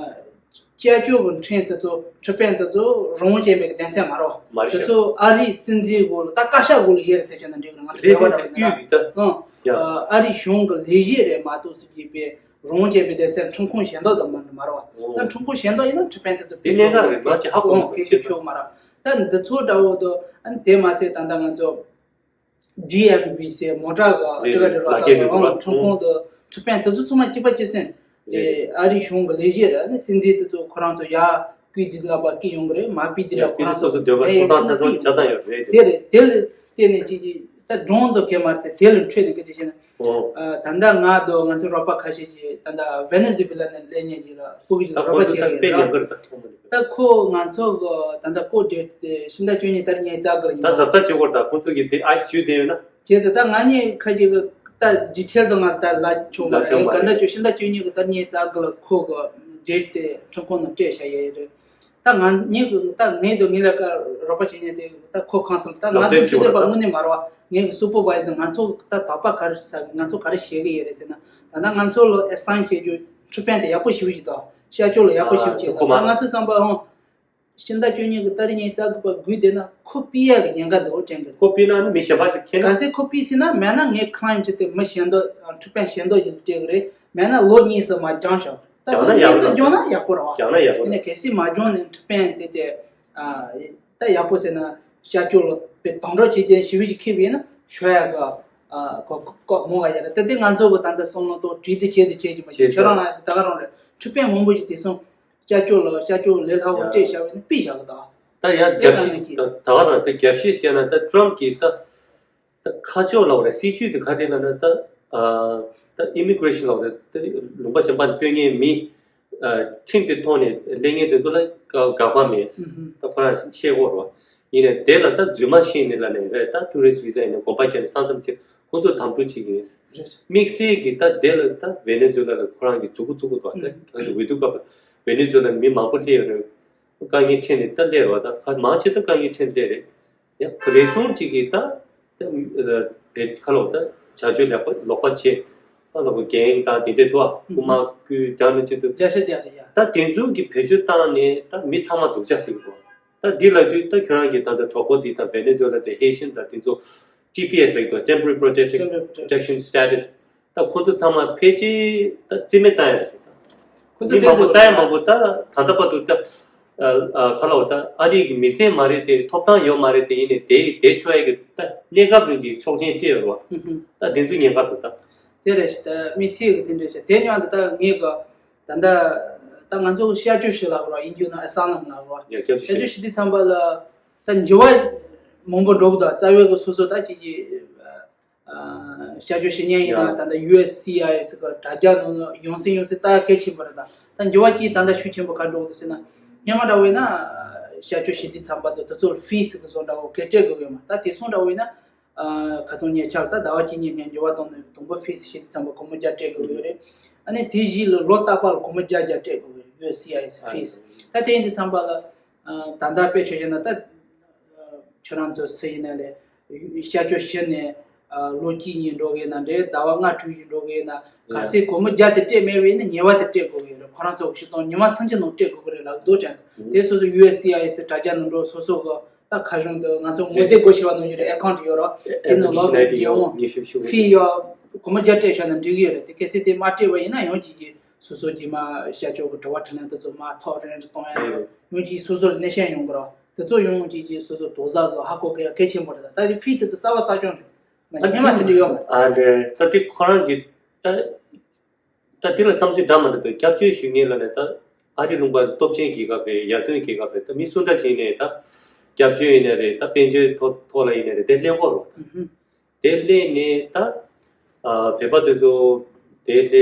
སྐྱབས་བཅོལ་གྱི་ཕྲན་དེ་ཚོ་འཁྲི་དཔོན་དེ་ཚོ་རང་དབང་ཅན་པའི་གདན་ཚད་མ་རེད་བ། མ་རེད་དེ་ཤག་ཚོ་ཨ་རིའི་སྲིད་འཛིན་སྒོ་ལ་ད་བཀའ་ཤག་སྒོ་ལ་ཡོད་རེད་ཟེར་གྱི་ན་འགྲིག་གི་རེད། ང་ཚོ་རེད་རེད་རེད། རེད་བ། དབུས་ཀྱི་ད་ཡང་ཡ། ཨ་རིའི་གཞུང་གི་ལས་བྱེད་རེད་མ་གཏོགས་སྲིད་ཀྱི་པའི་རང་དབང་ཅན་པའི་གདན་ཚད་ཁྲིམས་ཁང་གཞན་དག་དང་མ་འདྲ་མ་རེད་བ། ཨོ། ད་ཁྲིམས་ཁང་གཞན་དག་ཡིན་ན་འཁྲི་དཔོན་དེ་ཚོ་དེ་གནད་འགག་རེད། ང་ཅིག་ཧ་གོ་མ་ཐུབ་ཁྱེད་ཚོ། ཆོག་མ་རེད། ད་འདི་ཚོ་འདྲ་བོ་དང་ཨ་ནི་དེ་མ་ཚད་ད་ལྟ་ང་ཚོ། ཌི་ཨེམ་བི་ཟེར་མོ་ཊ་ག་རེད། ཊི་རེ་ཌི་རེད། རོ་ས་ལག་འཁྱེར་དེ་ཚོ་ཨང་ལ་ཁྲིམས་ཁང་དུ་འཁྲི་དཔོན་དེ་ཚོ་ཚང་མ་གཅིག་པ་གཅིག་སེམས་དེ་རེད། ཨ་རིའི་གཞུང་གི་ལས་བྱེད་རེད། ཨ་ནི་སྲིད་འཛིན་དེ་ཚོ་ཁོ་རང་ཚོ་ཡར་སྐུལ་འདེད་ལ་བ་སྐུལ་ཡོང་གི་རེད། མར་སྤུས་འདེད་ལ་ཡར་ཁོ་རང་ཚོ་སྐུལ་འདེད་ཚོ་ཟེར་ཡོད་ན་སྐུལ་ཡོང་གི་རེད། དེ་རེད། དེ་ལ་བརྟེན་ནས་ཅིག་ཅིག་ད་སྒྲུང་དུ་གལ་མ་རེད། དེ་ལ་འཕྲོས་ནས་སྐད་ཆ་བཤད་ན། ཨོ། ད་ལྟ་ང་དང་ང་ཚོའི་རོགས་པ་ཁ་ཤས་ཀྱིས་ད་ལྟ་ཝེ་ནེ་ཛུ་ཝེ་ལ་ནས་སླེབས་མཁན་ཅིག་ལ་སྤུ་གུ་ཅིག་ལ་རོགས་པ་བྱེད་ཀྱི་ཡོད་རེད། ད་ཁོ་ང་ཚོ་གི་ད་ལྟ་ཁོ་ཌེ་ཊི་དེ་ཕྱི་ཟླ་བཅུ་གཉིས་ཏ་རིག་ཉེར་གཅིག་ལ་ཡིན། ད་གཟབ་གཟབ་བྱེད་དགོས། ད་ཁོ་ཚོ་གིས་དེ་ཨ་ཞུས་བསྡད་ཡོད་ན། བྱས་ཙང་ད་ང་གཉིས་ཁ་ཅིག་གི་ད་ཌི་ཊེལ་དུ་ང་ད་ལབ་ཆོག་མ་རེད། ག་ད་ཕྱི་ཟླ་བཅུ་གཉིས་གི་ཏ་རིག་ཉེར་གཅིག་ལ་ཁོ་གི་ཌེ་ཊི་དེ་ཁྲིམས་ཁང་ནང་སྤྲད་བཞག་ཡོད་རེད། ད་ང་གཉིས་གི་ད་ངས་དང་ངའི་ལ་ཀ་རོགས་པ་བྱེད་མཁན་དེ་ད་ཁོ་ཁང་གསུམ། ད་ང་ཚོ་ཆུ་ཚོད་པ་དངོས་གནས་མ་རེད་བ། ངའི་གི་སུ་པར་ཝའི་ཟར། ང་ཚོ་ད་དོགས་པ་ག་རེ་ཟ་གི། ང་ཚོ་ག་རེ་བྱེད་གི་ཡོད་རེད་ཟེར་ན། ད་ལྟ་ང་ཚོ་ལ་ཨེ་སའིན་བྱེད་རྒྱུ་འཁྲི་དཔོན་དེ་ཡག་པོ་ཞེ་པོ་ཅིག་དང་། ཤར་ཕྱོགས་ལ་ཡག་པོ་ཞེ་པོ་ཅིག་དང་། ད་ང་ཚོའི་བསམ་པ་འོང་། ཕྱི་ཟླ་བཅུ་གཉིས་གི་ཏ་རིག་ཉེར་གཅིག་གི་བར་སྒུག་བསྡད་ན་ཁོ་ཕུད་ཡག་གི་ཉེན་ཁ་འདུག་དྲན་གི། ཁོ་ཕུད་ན་ནི་མི་གཞན་པ་ཞིག་ཁྱེར་ན། གལ་སྲིད་ཁོ་ཕུད་ཟིན་ན་མེད་ན་ངའི་ཁ་ལན་ཅིག་དེ་མི་གཞན་དག་འཁྲི་དཔོན་གཞན་དག་ཡིན་སྤྲད་གི་རེད། མེད་ན་ལོ་གཉིས་སུ་མ་སྦྱངས་ཤོག་ད་ལོ་གཉིས་སུ་སྦྱངས་ན་ཡག་པོ་རེད་བ། སྦྱངས་ན་ཡག་པོ་རེད། ཡིན་ན་གལ་སྲིད་མ་སྦྱངས་ནས་འཁྲི་དཔོན་དེ་དེ་ད་ཡག་པོ་ཟེར་ན་ཤར་ཕྱོགས་ལ་དཔེ་དམ་དྲག་བྱེད་མཁན་ཞེ་པོ་ཅིག་ཁེལ་བ་ཡིན་ན་ཤོར་ཡག་གི་ཨ་ཁོ་ཁོ་མོ་བ་ཡ་རེད། ད་དེ་ང་ཚོ་གི་ད་ལྟ་བསམ་བློ་གཏོང་བྲིས་ཏེ་བྱེད་དེ་བྱེད་ཀྱི་མ་བྱེད། ཁྱོད་རང་ལ་ད་ག་རང་རེད། འཁྲི་དཔོན་མང་པོ་ཞིག་དེ་སོང་ཤར་ཕྱོགས་ལ་ཤར་ཕྱོགས་ལས་སླ་བོ་སྤྲད་བཞག་པ་ཡིན་ན་ཕུད་བཞག་གི་ད། ད་ཡང་རྒྱབ་བཤིག་ད་ད་ག་རང་དེ་རྒྱབ་བཤིག་བྱས་ན་ད་ཊྲམ་གྱིས་ད་ད་ཁ་ཕྱོགས་ལབ་རེད། སྲིད་ཇུས་དེ་ག་རེ་ལབ་ན་ད་ཨ་ད་ཨི་མི་གྷི་རེ་ཤན་ལབ་རེད། ད་ལུང་པ་གཞན་པ་ནས་སྤོས་མཁན་མི་ཨ་ཁྲིམས་དེ་ཐོག་ནས་སླེབས་མཁན་དེ་ཚོ་ལ་དགག་པ་མེད། ད་ཁོ་རང་ཤེས་དགོས་རེད་བ། ཡིན་ནའི་དེ་ལ་ད་རྫུན་མ་བཤད་ནས་ལབ་ནས་རེད། ད་ཊུ་རི་སི་ཊི་བི་ཟ་ཡིན་ནའི་གོམ་པ་རྒྱག་ནས་ས་མཚམས་ཁྱེར་ཁོ་ཚོ་དམ་ཕྲུག་ཅིག་ཡིན། དམིགས་བསལ་གྱི་ད་དེ་ལ་ད་ཝེ་ནེ་ཛུ་ལ་ལ་ཁོ་རང་གི་མཛུབ་གུ་བཙུགས་དགོས་འདུག་ད་ཁོ་རང་གི་འོས་བསྡུ་སྐབས་ཝེ་ནེ་ཛུ་ལ་མི་མང་པོ་སླེབས་ཡོད་རེད། དཀའ་ངལ་འཕྲད་ནས་ད་སླེབས་རེད་བ། ད་ག་མང་ཆེ་ད་དཀའ་ངལ་འཕྲད་ནས་སླེབས་རེད། ཡང་རེ་ཟུང་ཅིག་གིས་ད་ད་བེད་ཁ་ལོག་ད་བྱ་སྤྱོད་ལེགས་པ་ལོག་པ་བྱས། ད་ལོག་པ་འགན་དང་དེ་འདྲས་འདུག་ཨ། རྐུ་མ་རྐུ་རྒྱག་ནས་ཅི་འདུག་བརྒྱ་ཆ་བརྒྱ་རེད་ཡ། ད་དེ་ཚོ་གི་བེད་སྤྱོད་བཏང་ནས་ད་མི་ཚང་མ་སྡུག་ཅག་ཟེར་གི་འདུག་ད་འདི་ལབ་དུས་ད་ཁྱོད་རང་གི་ད་ལྟ་གྲོགས་པོ་འདི་དང་ཝེ་ནེ་ཛུ་ལ་དེ་ཧེ་ཤན་དང་དེ་ཚོ་ཊི་པི་ཨེསི་ལབ་ཀྱི་འདུག Temporary Protected Protection Status། ད་ཁོ་ཚོ་ཚང་མ་ཕལ་ཆེར་ད་རྩིས་མེད་བཏང་ཡ་རེད། ཁོ་ཚོ་མི་མང་པོ་ད་ཡ་མང་པོ་ད་ད་ལྟ་བར་དུ་ད་ཨ་ཨ་ག་ལབ་ད་ཨ་རི་གི་མི་སེར་མ་རེད་དེ། ཐོབ་ཐང་ཡོད་མ་རེད་དེ། ཡིན་ནའི་དེ་བསྡད་ཆོག་ཡ་གི་ད་གནས་སྐབས་རིང་གི་ཆོག་མཆན་སྤྲད་ཡོད་རེད་བ། ད་དེ་ཚོ་ཉེན་ཁ་འདུག་ད། དེ་རེད་ཤག་ད་མི་སེར་གི་དེ་འདྲ་ཤག་དེ་ཉོན་ད་ད་ངས་ག་ད་ད་ད་ང་ཚོ་ཤར་ཕྱོགས་ཞིག་ལབ་ར། ཨིན་ཇི་ནང་ཨེ་སཱ་ལམ་ལབ་ར། ཡ་སྐྱབས་ཤར་ཕྱོགས་ཞིག་དེ་ཚང་པ་ལ་ད་འགྱུར་བ་མང་པོ་འགྲོ་གི་འདུག་རྩ་བའི་གི་སོ་སོ་ད་ཅིག་གི་ཨ་ཤར་ཕྱོགས་ཞིག་ཉན་ཡིན་ན་ད་ད་ཡུ་ཨེས་སི་ཨའི་ཨེསི་གི་དྲ་རྒྱ་ནང་ཡང་སེ་ཡང་སེ་ད་གལ་ཆེན་པོ་རེད། ད་ད་འགྱུར་བ་ཅིག་ད་ད་ཤུགས་ཆེན་པོ་ག་འགྲོ་གི་འདུག་ཟེར་ན། སྔོན་མ་འདྲ་བོ་ཡིན་ན་ཤར་ཕྱོགས་ཞིག་དེ་ཚང་པ་ད་དེ་ཚོ་ལ་ཕིས་གི་བཟོ་འདྲ་བོ་གལ་སྤྲད་གི་ཡོད་མ། ད་དེ་སོང་འདྲ་བོ་ཡིན་ན། ཁ་སང་ཉེ་ཆར་ད་ཟླ་བ་གཅིག་གཉིས་སྔོན་འགྱུར་བ་གཏོང་ནས་དང་པོ་ཕིས་ཞིག་དེ་ཚང་པ་སྒོར་མོ་བརྒྱ་སྤྲད་དགོས་ཡོད་རེད། ཨ་ནི་དེ་བཞི་ལ་ལོ་རྟག་པར་སྒོར་མོ་བརྒྱ་བརྒྱ་སྤྲད་དགོས་ཡོད་རེད། ཡུ་ཨེས་སི་ཨའི་ཨེསི་ཕིས། ད་དེ་ཡིན་དུས་ཙམ་པ་ལ་ད་ལྟ་དཔེ་ཆ་བཞག་ན་ད་ཁྱོད་རང་ཚོ་སུ་ཡིན་ན་ལས་ཤར་ཕྱོགས་ཕྱིར་ནས་ལོ་གཅིག་གཉིས་འགྲོ་གི་ན་འདྲ། ཟླ་བ་ལྔ་དྲུག་ཅིག་འགྲོ་གི་ན་གལ་སྲིད་སྒོར་མོ་བརྒྱ་དེ་སྤྲད་མེད་པ་ཡིན་ན་ཉེས་པ་དེ་སྤྲད་དགོས་ཀྱི་ཡོད་རེད། ཁོ་རང་ཚོ་ཕྱི་གཏོང་ཉི་མ་སུམ་ཅུ་ནང་སྤྲད་དགོས་ཀྱི་རེད་ལབ་འདུག་དྲན་སོང་། དེ་སོ་སོ་ཡུ་ཨེས་སི་ཨའི་ཨེསི་དྲ་རྒྱ་ནང་འགྲོ་སོ་སོ་གི་ད་ཁ་གཞུང་དུ་ང་ཚོ་ངོ་དེབ་སྒོ་ཕྱེ་བ་ནང་བཞིན་རེད། ཨེ་ཁའུན་ཊི་ཡོད་ར། དེ་ནང་ལོག་པའི་རྒྱལ་ཡོངས་ཕི་ཡོད། སྒོར་མོ་བརྒྱ་སྤྲད་བཞག་ན་འགྲིག་གི་ཡོད་རེད། དེ་གལ་སྲིད་དེ་མ་སྤྲད་པ་ཡིན་ན་ཡང་ཅིག་གིས་སོ་སོ་གྱིས་མ་ཤར་ཕྱོགས་ཀྱི་དྲི་བ་དྲིས་ལན་དེ་ཚོ་མ་ཐོག་རེ་རེ་གཏོང་ཡ་ཡོད། ཡང་ཅིག་སོ་སོར་སྣེ་ཤན་ཡོང་གི་ར། དེ་ཚོ་ཡང་ཅིག་གིས་སོ་སོ་དོགས་ཟ་བཟོ་ཧ་གོ་གི་ཡ་གལ་ཆེན་པོ་རེད། ད་ད་དེ་ཕི་དེ་ཚོ་གསར་བ་གསར་བྱུང་རེད། མ་གཞི་སྔོན་མ་དེ་འདྲ་ཡོད་མ་རེད། ཨ་རེད། ད་དེ་ཁོ་རང་གི་ད། ད་དེ་ལ་བསམ་ཚུལ་འདྲ་མི་འདྲ་འདུག་སྐྱབས་བཅོལ་ཞུ་མཁན་ལ་ནི་ད་ཨ་རི་ལུང་པ་སྟོབས་ཆེན་རྒྱལ་ཁབ་རེད། ཡར་ཐོན་རྒྱལ་ཁབ་རེད། ད་མི་སུ་འདྲ་ཅིག་ནས་ད་སྐྱབས་བཅོལ་ཡིན་ནའི་རེད། ད་དཔལ་འབྱོར་ཐོག་ཐོག་ལ་ཡིན་ནའི་རེད། དེ་སླེབས་ཀྱི་ཡོད་རེད། དེ་སླེབས་ནས་ད་ཨ་བོད་པ་དེ་ཚོ་དེ་སླེབས་ད་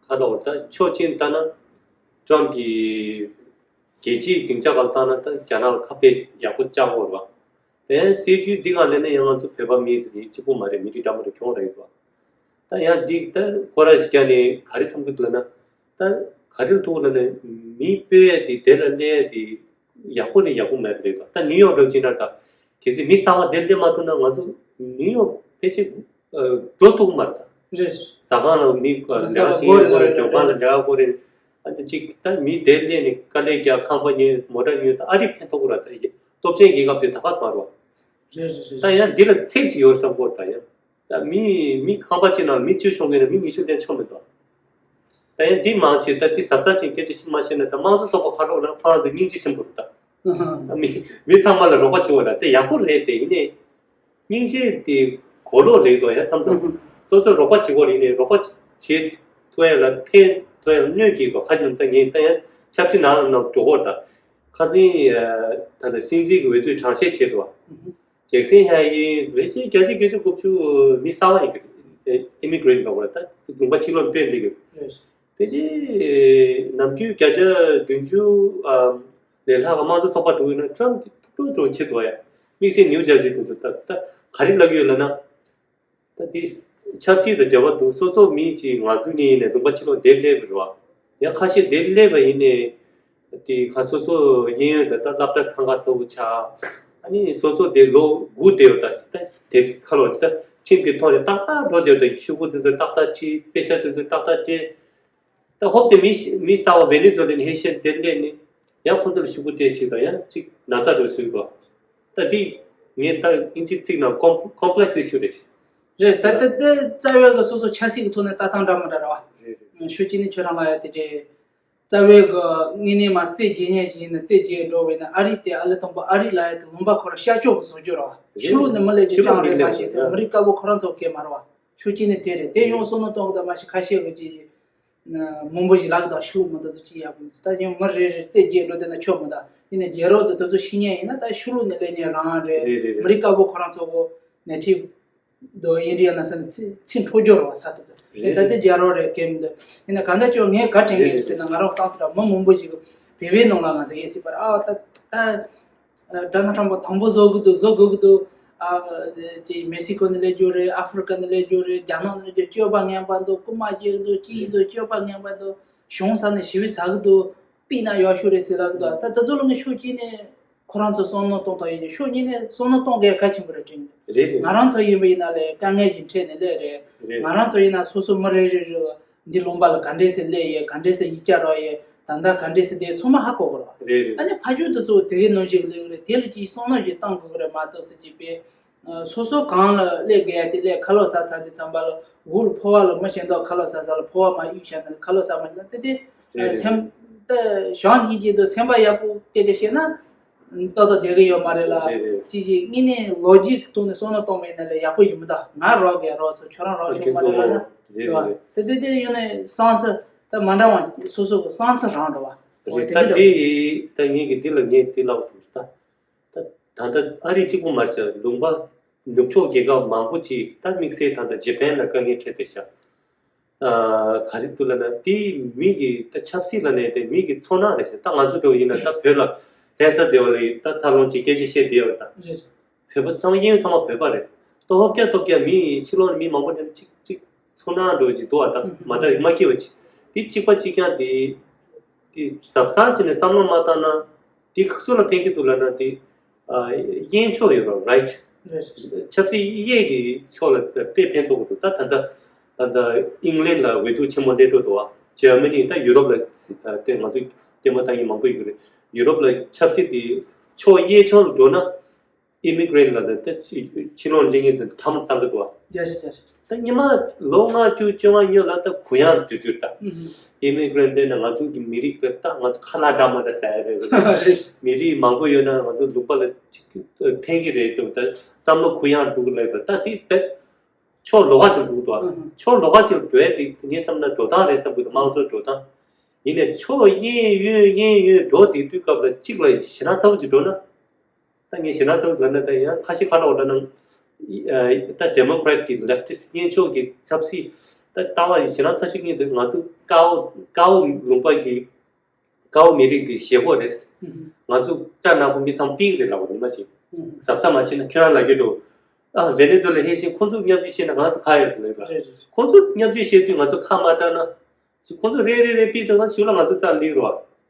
ཁ་ལོ་ད་ཕྱོགས་གཅིག་ལྟ་ན་ཊྲམ་གྱིས་རྒྱལ་སྤྱིའི་སྡིངས་ཆ་སྒང་ལ་ལྟ་ན་ད་རྒྱ་ནག་ལ་ཁ་གཏད་ཡག་པོ་བཅག་ཡོད་རེད་བ། དེ་སྲིད་ཇུས་འདི་སྒང་ལ་ནི་ཡང་ང་ཚོ་བོད་པ་མི་རིགས་གཅིག་པུ་མ་རེད། མི་རིགས་འདྲ་མི་འདྲ་ཁྱོན་རེད་བ། ད་ཡང་འདི་ད་སྐོར་ར་ཞིག་རྒྱག་ནས་ག་རེ་བསམ་གྱི་འདུག་ལབ་ན། ད་ག་རེ་ཐུག་ལབ་ན་མི་སྤོས་ཡ་དེ་དེ་ལ་གནས་ཡ་དེ་ཡག་པོ་རེད་ཡག་པོ་མེད་རེད་ད། ད་ནིའུ་ཡོག་འདྲ་ཅིག་ན་ད་གལ་སྲིད་མི་གསར་པ་དེ་སླེབས་མ་ཐུབ་ན་ང་ཚོ་ནིའུ་ཡོག་ཕལ་ཆེར་འགྲོ་ཐུབ་ཀྱི་མ་རེད་ད། རེད། ཟ་ཁང་ལ་མི་ལས་ཀ་བྱེད་ཡ་དགོས་རེད། ཇོ་ཁང་ལ་ལས་ཀ་དགོས་རེད། ཨ་ནི་གཅིག་ད་མི་དེ་སླེབས་ནས་དཀའ་ལས་རྒྱག་ཁང་པ་ཉོས་མོ་ཊ་ཉོས་ད་ཨ་རི་ཕན་ཐོགས་ཀྱི་རེད། ད་སྟོབས་ཆེན་རྒྱལ་ཁབ་དེ་ད་ག་ཟེར་བ་རེད་བ། རེད་རེད་རེད། ད་ཡང་འདི་ལ་ཚད་ཅིག་ཡོད་བསམ་གྱི་ཡོད། ད་ཡང་ད་མི་མི་ཁང་པ་གཅིག་ནང་ལ་མི་བཅུ་ཤོང་གི་ན་མི་ཉི་ཤུ་ལྡན་ཆོག་མི་འདུག་ད་ཡང་འདི་མང་ཆེ་ད་འདི་གཟབ་གཟབ་ཅིག་སྐད་ཆ་ཤི་མ་བཤད་ན་ད་དམངས་གཙོ་ཚོགས་པ་ཁ་རོག་ལ་ཁོ་རང་ཚོ་སྙིང་རྗེ་ཆེན་པོ་རེད་ད། ད་མི་མི་ཚང་མ་ལ་རོགས་པ་བྱེད་དགོས་ད། དེ་ཡག་པོ་རེད་དེ། ཡིན་ནའི་སྙིང་རྗེ་དེ་གོ་ལོག་ལེགས་དོ་ཡ་མཚམས་མཚམས་སོ་སོ་རོགས་པ་བྱེད་དགོས་རེད། ཡིན་ནའི་རོགས་པ་བྱེད་ཐུབ་ཡ་ལ་ཕན་ཐོགས་ཡ་ལ་གནོད་སྐྱེལ་དགོས་ཁ་ཉུང་ད་ངས་ད་ཡང་ཆབ་སྲིད་ནང་ལ་ནང་འགྲོ་དགོས་ད། ཁ་སང་ད་ལྟ་སྲིད་འཛིན་གྱི་འོས་བསྡུ་གྲངས་བཤེར་བྱས་འདུག་བ། ཇེག་སན་ཧ་ཡི་བེ་ཤི་བརྒྱ་ཆ་བརྒྱད་ཅུ་དགུ་བཅུ་མི་གསར་བ་ཡིན་གྱི་ཨི་མི་གྷི་རེན་ཊི་འགྲོ་བ་རེད། ད་ལུང་པ་ཕྱི་ལོགས་སྤོས་འདི་གི་རེད། དེ་རྗེས་ནམ་རྒྱུན་བརྒྱ་ཆ་བདུན་ཅུ་ལས་ལྷག་གི་དམངས་གཙོ་ཚོགས་པ་འགྲོ་ཡིན་ན་ཀྲམ་ཏུ་འགྲོ་ཆེད་དུ་ཡ་དམིགས་བསལ་ནིའུ་ཇར་སི་དེ་ཚོ་ད་ད་ག་རེ་ལབ་ཡོད་ལབ་ན། ད་དེ་ཆབ་སྲིད་དང་འབྲེལ་བ་འདུག་སོ་སོ་མི་གཅིག་ང་ཚོ་གཉིས་ཡིན་ནས་ལུང་པ་ཕྱི་ལོགས་བསྡད་སླེབས་རེད་བ། ཡང་ཁ་ཤས་བསྡད་སླེབས་པ་ཡིན་ནས་དེ་ག་སོ་སོ་གཡས་གཡོན་དང་ད་སློབ་གྲྭ་འཚང་ཁ་ཚ་བོ་ཆགས། ཨ་ནི་སོ་སོ་དེ་ལོ་དགུ་བསྡད་ཡོད་ད། ད་དེ་ཁ་ལོ་ད་ཁྲིམས་ཀྱི་ཐོག་ནས་ཏག་ཏག་འགྲོ་བསྡད་ཡོད་ད། ཤོག་གུ་དེ་ཚོ་ཏག་ཏག་བྲིས། དཔེ་ཆ་དེ་ཚོ་ཏག་ཏག་སྤྲད། ད་ཧོབ་དེ་མི་ཤི་མི་གསར་བ་ཝེ་ནེ་ཛུ་ལ་ནས་ཧེ་ཤེན་དེ་སླེབས་ནས་ཡང་ཁོ་ཚོ་ལ་ཤོག་གུ་སྤྲད་ཕྱིན་དང་ཡང་གཅིག་ན་ཚ་རེད་ཟེར་གོ། ད་འདི་ངས་ད་ཨིན་ཇི་ཚིག་ནང་ཀོམ་ཀོམ་པི་ལེག་སི་ཨི་ཤུ་རེད། རེད། ད་ལྟ་དེ་རྩ་བའི་གི་སོ་སོ་ཆབ་སྲིད་ཀྱི་ཐོག་ནས་ལྟ་སྟངས་འདྲ་མི་འདྲ་རེད་བ། རེད་རེད། ཤུགས་ཀྱིས་ནི་ཁྱོད་རང་ལ་ཡ་དེ་རེད། རྩ་བའི་གི་དངོས་གནས་མ་རྩེད་རྒྱལ་མཁན་ཞིག་ཡིན་ན་རྩེད་རྒྱལ་འགྲོ་བས་ན་ཨ་རི་དེ་ཨ་ལེ་དང་པོ་ཨ་རི་ལ་ཡ་དེ་ལུང་པ་ཁོ་ར་ཤར་ཕྱོགས་ཀྱི་བཟོ་རྒྱུ་རེད་བ། རེད། ཕྱི་ལོགས་ནས་མི་ལས་ཀྱི་ཕྱི་ལོགས་ཀྱང་རེད་མ་ཤེས་ཟེར། མི་རིགས་དཀར་པོ་ཁོ་རང་ཚོ་སྐད་མ་རེད་བ། ཤུགས་ཀྱིས་ནི་དེ་རེད། དེ་ཡང་བསམ་བློ་གཏོང་གི་ད་མ་ཤེས་ཁ་ཤས་གི་ཅིག་མང་པོ་ཞིག་ལག་དང་ཤུགས་མི་འདུག་ཚུལ་ཅི་ཡག་པོ་མི་འདུག་ད་ཡང་མི་རེ་རེ་རྩེད་རྒྱས་འགྲོ་དེ་ན་ཆོག་མི་འདུག་ཡིན་ན་རྒྱལ་རབས་དེ་དེ་ཚོ་ཤི་ཉེན་ཡིན་ན་ད་ཤུགས་ལུགས་ནས་ལས་ཉེན་རང་རེད། རེད་རེད་རེད། མི་རིགས་དཀར་པོ་ཁོ་རང་ཚོ་གོ་ནས་ཁྲིད་དོ་ཨིན་ཌི་ཡ་ན་སན་ཚི་ཚི་འཕྲོ་སྦྱོར་བ་ས་དེ་ཚོ་རེད། ད་དེ་རྒྱལ་རབས་རེད་སྐད་མི་འདུག་ཡིན་ན་ག་འདྲ་ཅོ་ངས་ག་དྲན་གི་རེད་ཟེར་ན་ང་རང་སང་ས་ར་མི་མང་པོ་ཞིག་བེ་བེ་ནང་ལ་ང་ཚོ་ཡེ་སྲིད་པར་ཨ་ད་ད། ཌོ་ནལ་ཊམ་པ་དང་པོ་བཟོ་གི་འདུག་བཟོ་དགོས་ཀྱི་འདུག་ཨ་ཅིག་མེག་སི་ཀོ་ནས་སླེབས་རྒྱུ་རེད། ཨ་ཧྥི་རི་ཀ་ནས་སླེབས་རྒྱུ་རེད། རྒྱ་ནག་ནས་སླེབས་རྒྱུ་སྤྱོད་པ་ངན་པ་འདུག་རྐུན་མ་བྱེད་ཀྱི་འདུག་ཅི་ཡིན་ཟེར་སྤྱོད་པ་ངན་པ་འདུག་གཞུང་ས་ནས་ཞི་བའི་ཟ་གི་འདུག་པི་ན་ཡག་ཤོས་རེད་ཟེར་ལབ་གི་འདུག་ད་ད་ཚོ་ལ་ངས་ཤུགས་ཀྱིས་ནས་ཁོ་རང་ཚོ་བསམ་བློ་གཏོང་ཐུབ་ཡིན་ཤུགས་ཀྱིས་ནས་བསམ་བློ་གཏོང་དགོས་གལ་ཆེན་པོ་རེད་དྲན་གི་འདུག་རེད་རེད། ང་རང་ཚོ་ཡིན་པ་ཡིན་ན་ལས་དཀའ་ངལ་གྱི་འཕྲད་ནས་སླེབས་རེད། རེད། ང་རང་ཚོ་ཡིན་ན་སོ་སོ་མི་རེ་རེ་རེ་འདི་ལུང་པ་ལ་ག་འདྲས་སེ་སླེབས་ཡས་ག་འདྲས་སེ་ཡིག་ཆ་རག་ཡས་ད་ལྟ་ག་འདྲས་སེ་བསྡད་ཚང་མ་ཧ་གོ་གི་རེད་བ། རེད་རེད། ཨ་ནི་ཕ་ཇུ་དེ་ཚོ་དེ་གའི་ནང་བཞིན་སླེབས་ཀྱི་རེད། དེ་ལ་ཅིག་བསམ་བློ་ཞིག་བཏང་དགོས་ཀྱི་རེད་མ་གཏོགས་ཟེར་གྱི་པས། སོ་སོ་གང་ལ་སླེབས་དགོས་ཡ་དེ་སླེབས། ཁ་ལོ་ཟ་ཚར་དུས་ཙམ་པ་ལ་འུར་ཕོ་བ་ལ་མི་ཤེས་མདོག་ཁ་ལོ་ཟ་ས་ལ་ཕོ་བ་མ་གཡུག་བྱས་ན་ཁ་ལོ་ཟ་མ་ཤེས་ན་དེ་དེ་རེད་རེད། སེམས་ད་ཞང་ཡིན་གྱི་འདུག་སེམས་པ་ཡག་པོ་སྐད་ཆ་བཤད་ན། ཏོག་ཏོག་བསྡད་ཀྱི་ཡོད་མ་རེད་ལ། རེད་རེད། ཅི་ཞིག་དངོས་གནས་ལོ་རྒྱུས་ཀྱི་ཐོག་ནས་བསམ་བློ་གཏོང་བ་ཡིན་ན་ལས་ཡག་པོ་ཞིག་མི་འདུག་ང་རོགས་ཀྱི་རོགས་སོ་ཁྱོད་རང་རོགས་ཆུང་མ་རེད་ལ་ན། རེད་རེད། དེ་དེ་དེ་ཡོད་ནས་བསམ་ཚུལ་ད་མ་འདྲ་བ་སོ་སོ་གི་བསམ་ཚུལ་རང་འདྲ་བ། རེད། དེ་ད་འདྲ་དེ་ད་ངས་ཀྱི་འདི་ལ་ངས་འདི་ལབ་སོང་ད། ད་ད་ལྟ་ཨ་རི་གཅིག་པུ་མ་ཟད་ལུང་པ་ནུབ་ཕྱོགས་རྒྱལ་ཁབ་མང་པོ་ཅིག་ད་དམིགས་བསལ་ད་ལྟ་ཇེ་པན་ལ་དཀའ་ངལ་འཕྲད་བསྡད་ཤག་ག་རེ་འདུག་ལབ་ན་དེ་མི་གི་ད་ཆབ་སྲིད་ལ་ནས་དེ་མི་གི་ཚོར་སྣང་རེད་ཤག་ད་ང་ཚོ་འདྲ་བོ་ཡིན་ན་ད་བོད་ལ་ལྷ་ས་སྡེ་བ་ལ་ད་ཐབས་ལོང་ཅིག་སྐད་ཆ་བཤད་བསྡད་ཡོད་ད། རེད། བོད་པ་ཚང་མ་གཡས་གཡོན་ཚང་མ་བོད་པ་རེད། ད་ཧོབ་རྒྱག་ཐོབ་རྒྱག་མི་ཕྱི་ལོགས་ནས་མི་མང་པོ་དེ་ཅིག་ཅིག་ཚོར་སྣང་འདྲ་བོ་ཅིག་འདུག་བ། ད་མ་ད་མ་སྐྱེ་བ་ཅིག་དེ་གཅིག་པ་གཅིག་རྐྱང་དེ་དེ་གཟབ་གཟབ་བྱས་ནས་བསམ་བློ་མ་བཏང་ན། དེ་སུ་ལ་ཕན་གྱི་འདུག་ལབ་ན་དེ་ཨ་གཡས་ཕྱོགས་ཡོད་རོགས་རའིཊ། རེད་རེད། ཆབ་སྲིད་གཡས་ཀྱི་ཕྱོགས་ལ་དཔེ་ཕན་ཐོགས་ཀྱི་འདུག་ད་ད་ལྟ་ད་ལྟ་ཨིང་ལན་ལ་འོས་བསྡུ་ཆེན་མོ་སླེབས་འགྲོ་འདུག་བ། ཇར་མ་ནི་ད་ཡུ་རོབ་ལ་ད་ལྟ་ང་ཚོ་ལྟད་མོ་ལྟ་མཁན་མང་པོ་ཡོད་རེད། ཡུ་རོབ་ལ་ཆབ་སྲིད་དེ་ཕྱོགས་གཡས་ཕྱོགས་ལ་འགྲོ་ན་ཨི་མི་གྷི་རེན་ལ་ད་ཕྱི་ལོགས་སླེབས་མཁན་དེ་ཐམ་བཏང་གི་འདུག་བ། རྒྱ་ཆེ་རྒྱ་ཆེ། ད་ཉི་མ་ལོ་ལྔ་བཅུ་བཅོ་ལྔ་སྔོན་ལ་ད་གུ་ཡངས་དུས་ཚོད་ད། ཨི་མི་གྷི་རེན་དེ་ནི་ང་ཚོ་གི་མི་རིགས་དེ་ད་ང་ཚོ་ཁ་ལག་འདྲ་མ་འདྲ་ཟ་ཡ་རེད། མི་རིགས་མང་པོ་ཡོད་ན་ང་ཚོ་ལུང་པ་ལ་ཅིག་ཕན་གྱི་རེད་འདུག་ད་བསམ་བློ་གུ་ཡངས་འདུག་ལབ་ད་ད་དེ་བས་ཕྱོགས་ལོགས་ཀ་ཅིག་འདུག་ད། ཕྱོགས་ལོགས་ཀ་ཅིག་འགྲོ་ཡ་དེ་ངས་བསམ་ན་འགྲོ་སྟངས་རེད་བསམ་གི་འདུག་དམངས་གཙོ་འགྲོ་སྟངས། ཡིན་ནའི་ཕྱོགས་གཡས་གཡོན་གཡས་གཡོན་འགྲོ་དེ་དུས་སྐབས་ལ་གཅིག་ལ་ཞེད་སྣང་ཚ་པོ་ཅིག་འགྲོ་ན། ད་ངས་ཞེད་སྣང་ཚ་པོ་ལབ་ན་ད་ཡང་ཁ་ཤས་ཁ་ལོག་ལབ་ན། ད་ཌེ་མོ་ཀེ་རེ་ཊི་གི་ལེབ་ཊི་སི་གཡས་ཕྱོགས་ཀྱི་ཆབ་སྲིད་ད་ལྟ་བ་ཡི་ཞེད་སྣང་ཚ་ཤོས་གཉིས་དེ་ང་ཚོ་ཀའོ་ཀའོ་ལུང་པ་གི་ཀའོ་མི་རིགས་ཀྱི་བཞེས་སྒོ་རེད། ང་ཚོ་སྐྲ་ནག་པོ་མི་ཚང་མ་ཕིག་རེད་ལབ་པ་ཉི་མ་ཞིག་གཟབ་གཟབ་མ་བྱས་ན་ཁྱོད་རང་ལ་རྒྱུ་འགྲོ། ཨ་ཝེ་ནེ་ཛུ་ལ་ཧེ་ཤིང་ཁོང་ཚོ་བརྙས་བཅོས་བྱས་ན་ང་ཚོ་ཁ་ཡོད་རེད་ལབ། ཁོང་ཚོ་བརྙས་བཅོས་བྱེད་དུས་ང་ཚོ་ཁ་མ་བཏང་ན། ཁོང་ཚོ་རེ་རེ་རེ་ཕིག་དང་ང་ཞུ་ལ་ང་ཚོ་རྩ་ལིག་རོ།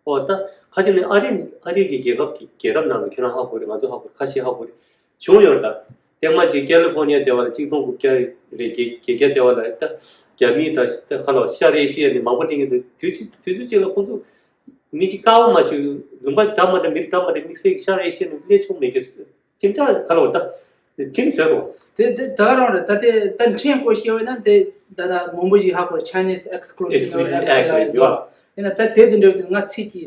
ཨོ་ད་ཁ་ཅིག་ནས་ཨ་རི་ཨ་རི་གི་རྒྱལ་ཁབ་ཀྱི་རྒྱལ་རབས་ནང་ལ་ཁྱོད་རང་ཧ་གོ་རེད། ང་ཚོ་ཧ་གོ་རེད། ཁ་ཤས་ཧ་གོ་རེད། བྱུང་ཡོད་རེད་ད། ཐེངས་མ་གཅིག་ཀེ་ལི་ཧྥོར་ནི་ཡ་དེ་བ་ལ་གཅིག་སྟོང་དགུ་བརྒྱ་རེ་བརྒྱད་བརྒྱད་བརྒྱ་དེ་བ་ལ་ད་རྒྱ་མི་དང་ད་ཁ་ལོ་ཤར་ཨེ་ཤི་ཡ་ནས་མང་པོ་སླེབས་ཀྱི་འདུག་དུས་ཚོད་དུས་ཚོད་གཅིག་ལ་ཁོང་ཚོ་མི་གཅིག་དཀའ་བ་མ་ཞིག་ལུང་པ་འདྲ་མ་འདྲ་མི་རིགས་འདྲ་མ་འདྲ་དམིགས་བསལ་གྱི་ཤར་ཨེ་ཤི་ཡ་ནས་སླེབས་ཆོག་མེད་ཀྱི་ཁྱིམ་ཚང་ཁ་ལོ་ད་ཁྱིམ་བཟོས་རོགས། དེ་དེ་ད་རང་རེད། ད་དེ་ད་ཕྲན་སྐོར་བཤད་པ་ན་དེ་ད་ད་མང་པོ་ཞིག་ཧ་གོ། Chinese Exclusionary Act ལ་ཡོད། ཡིན་ན་ད་དེ་དུ་འདྲ་བའི་ང་ཚིག་གི་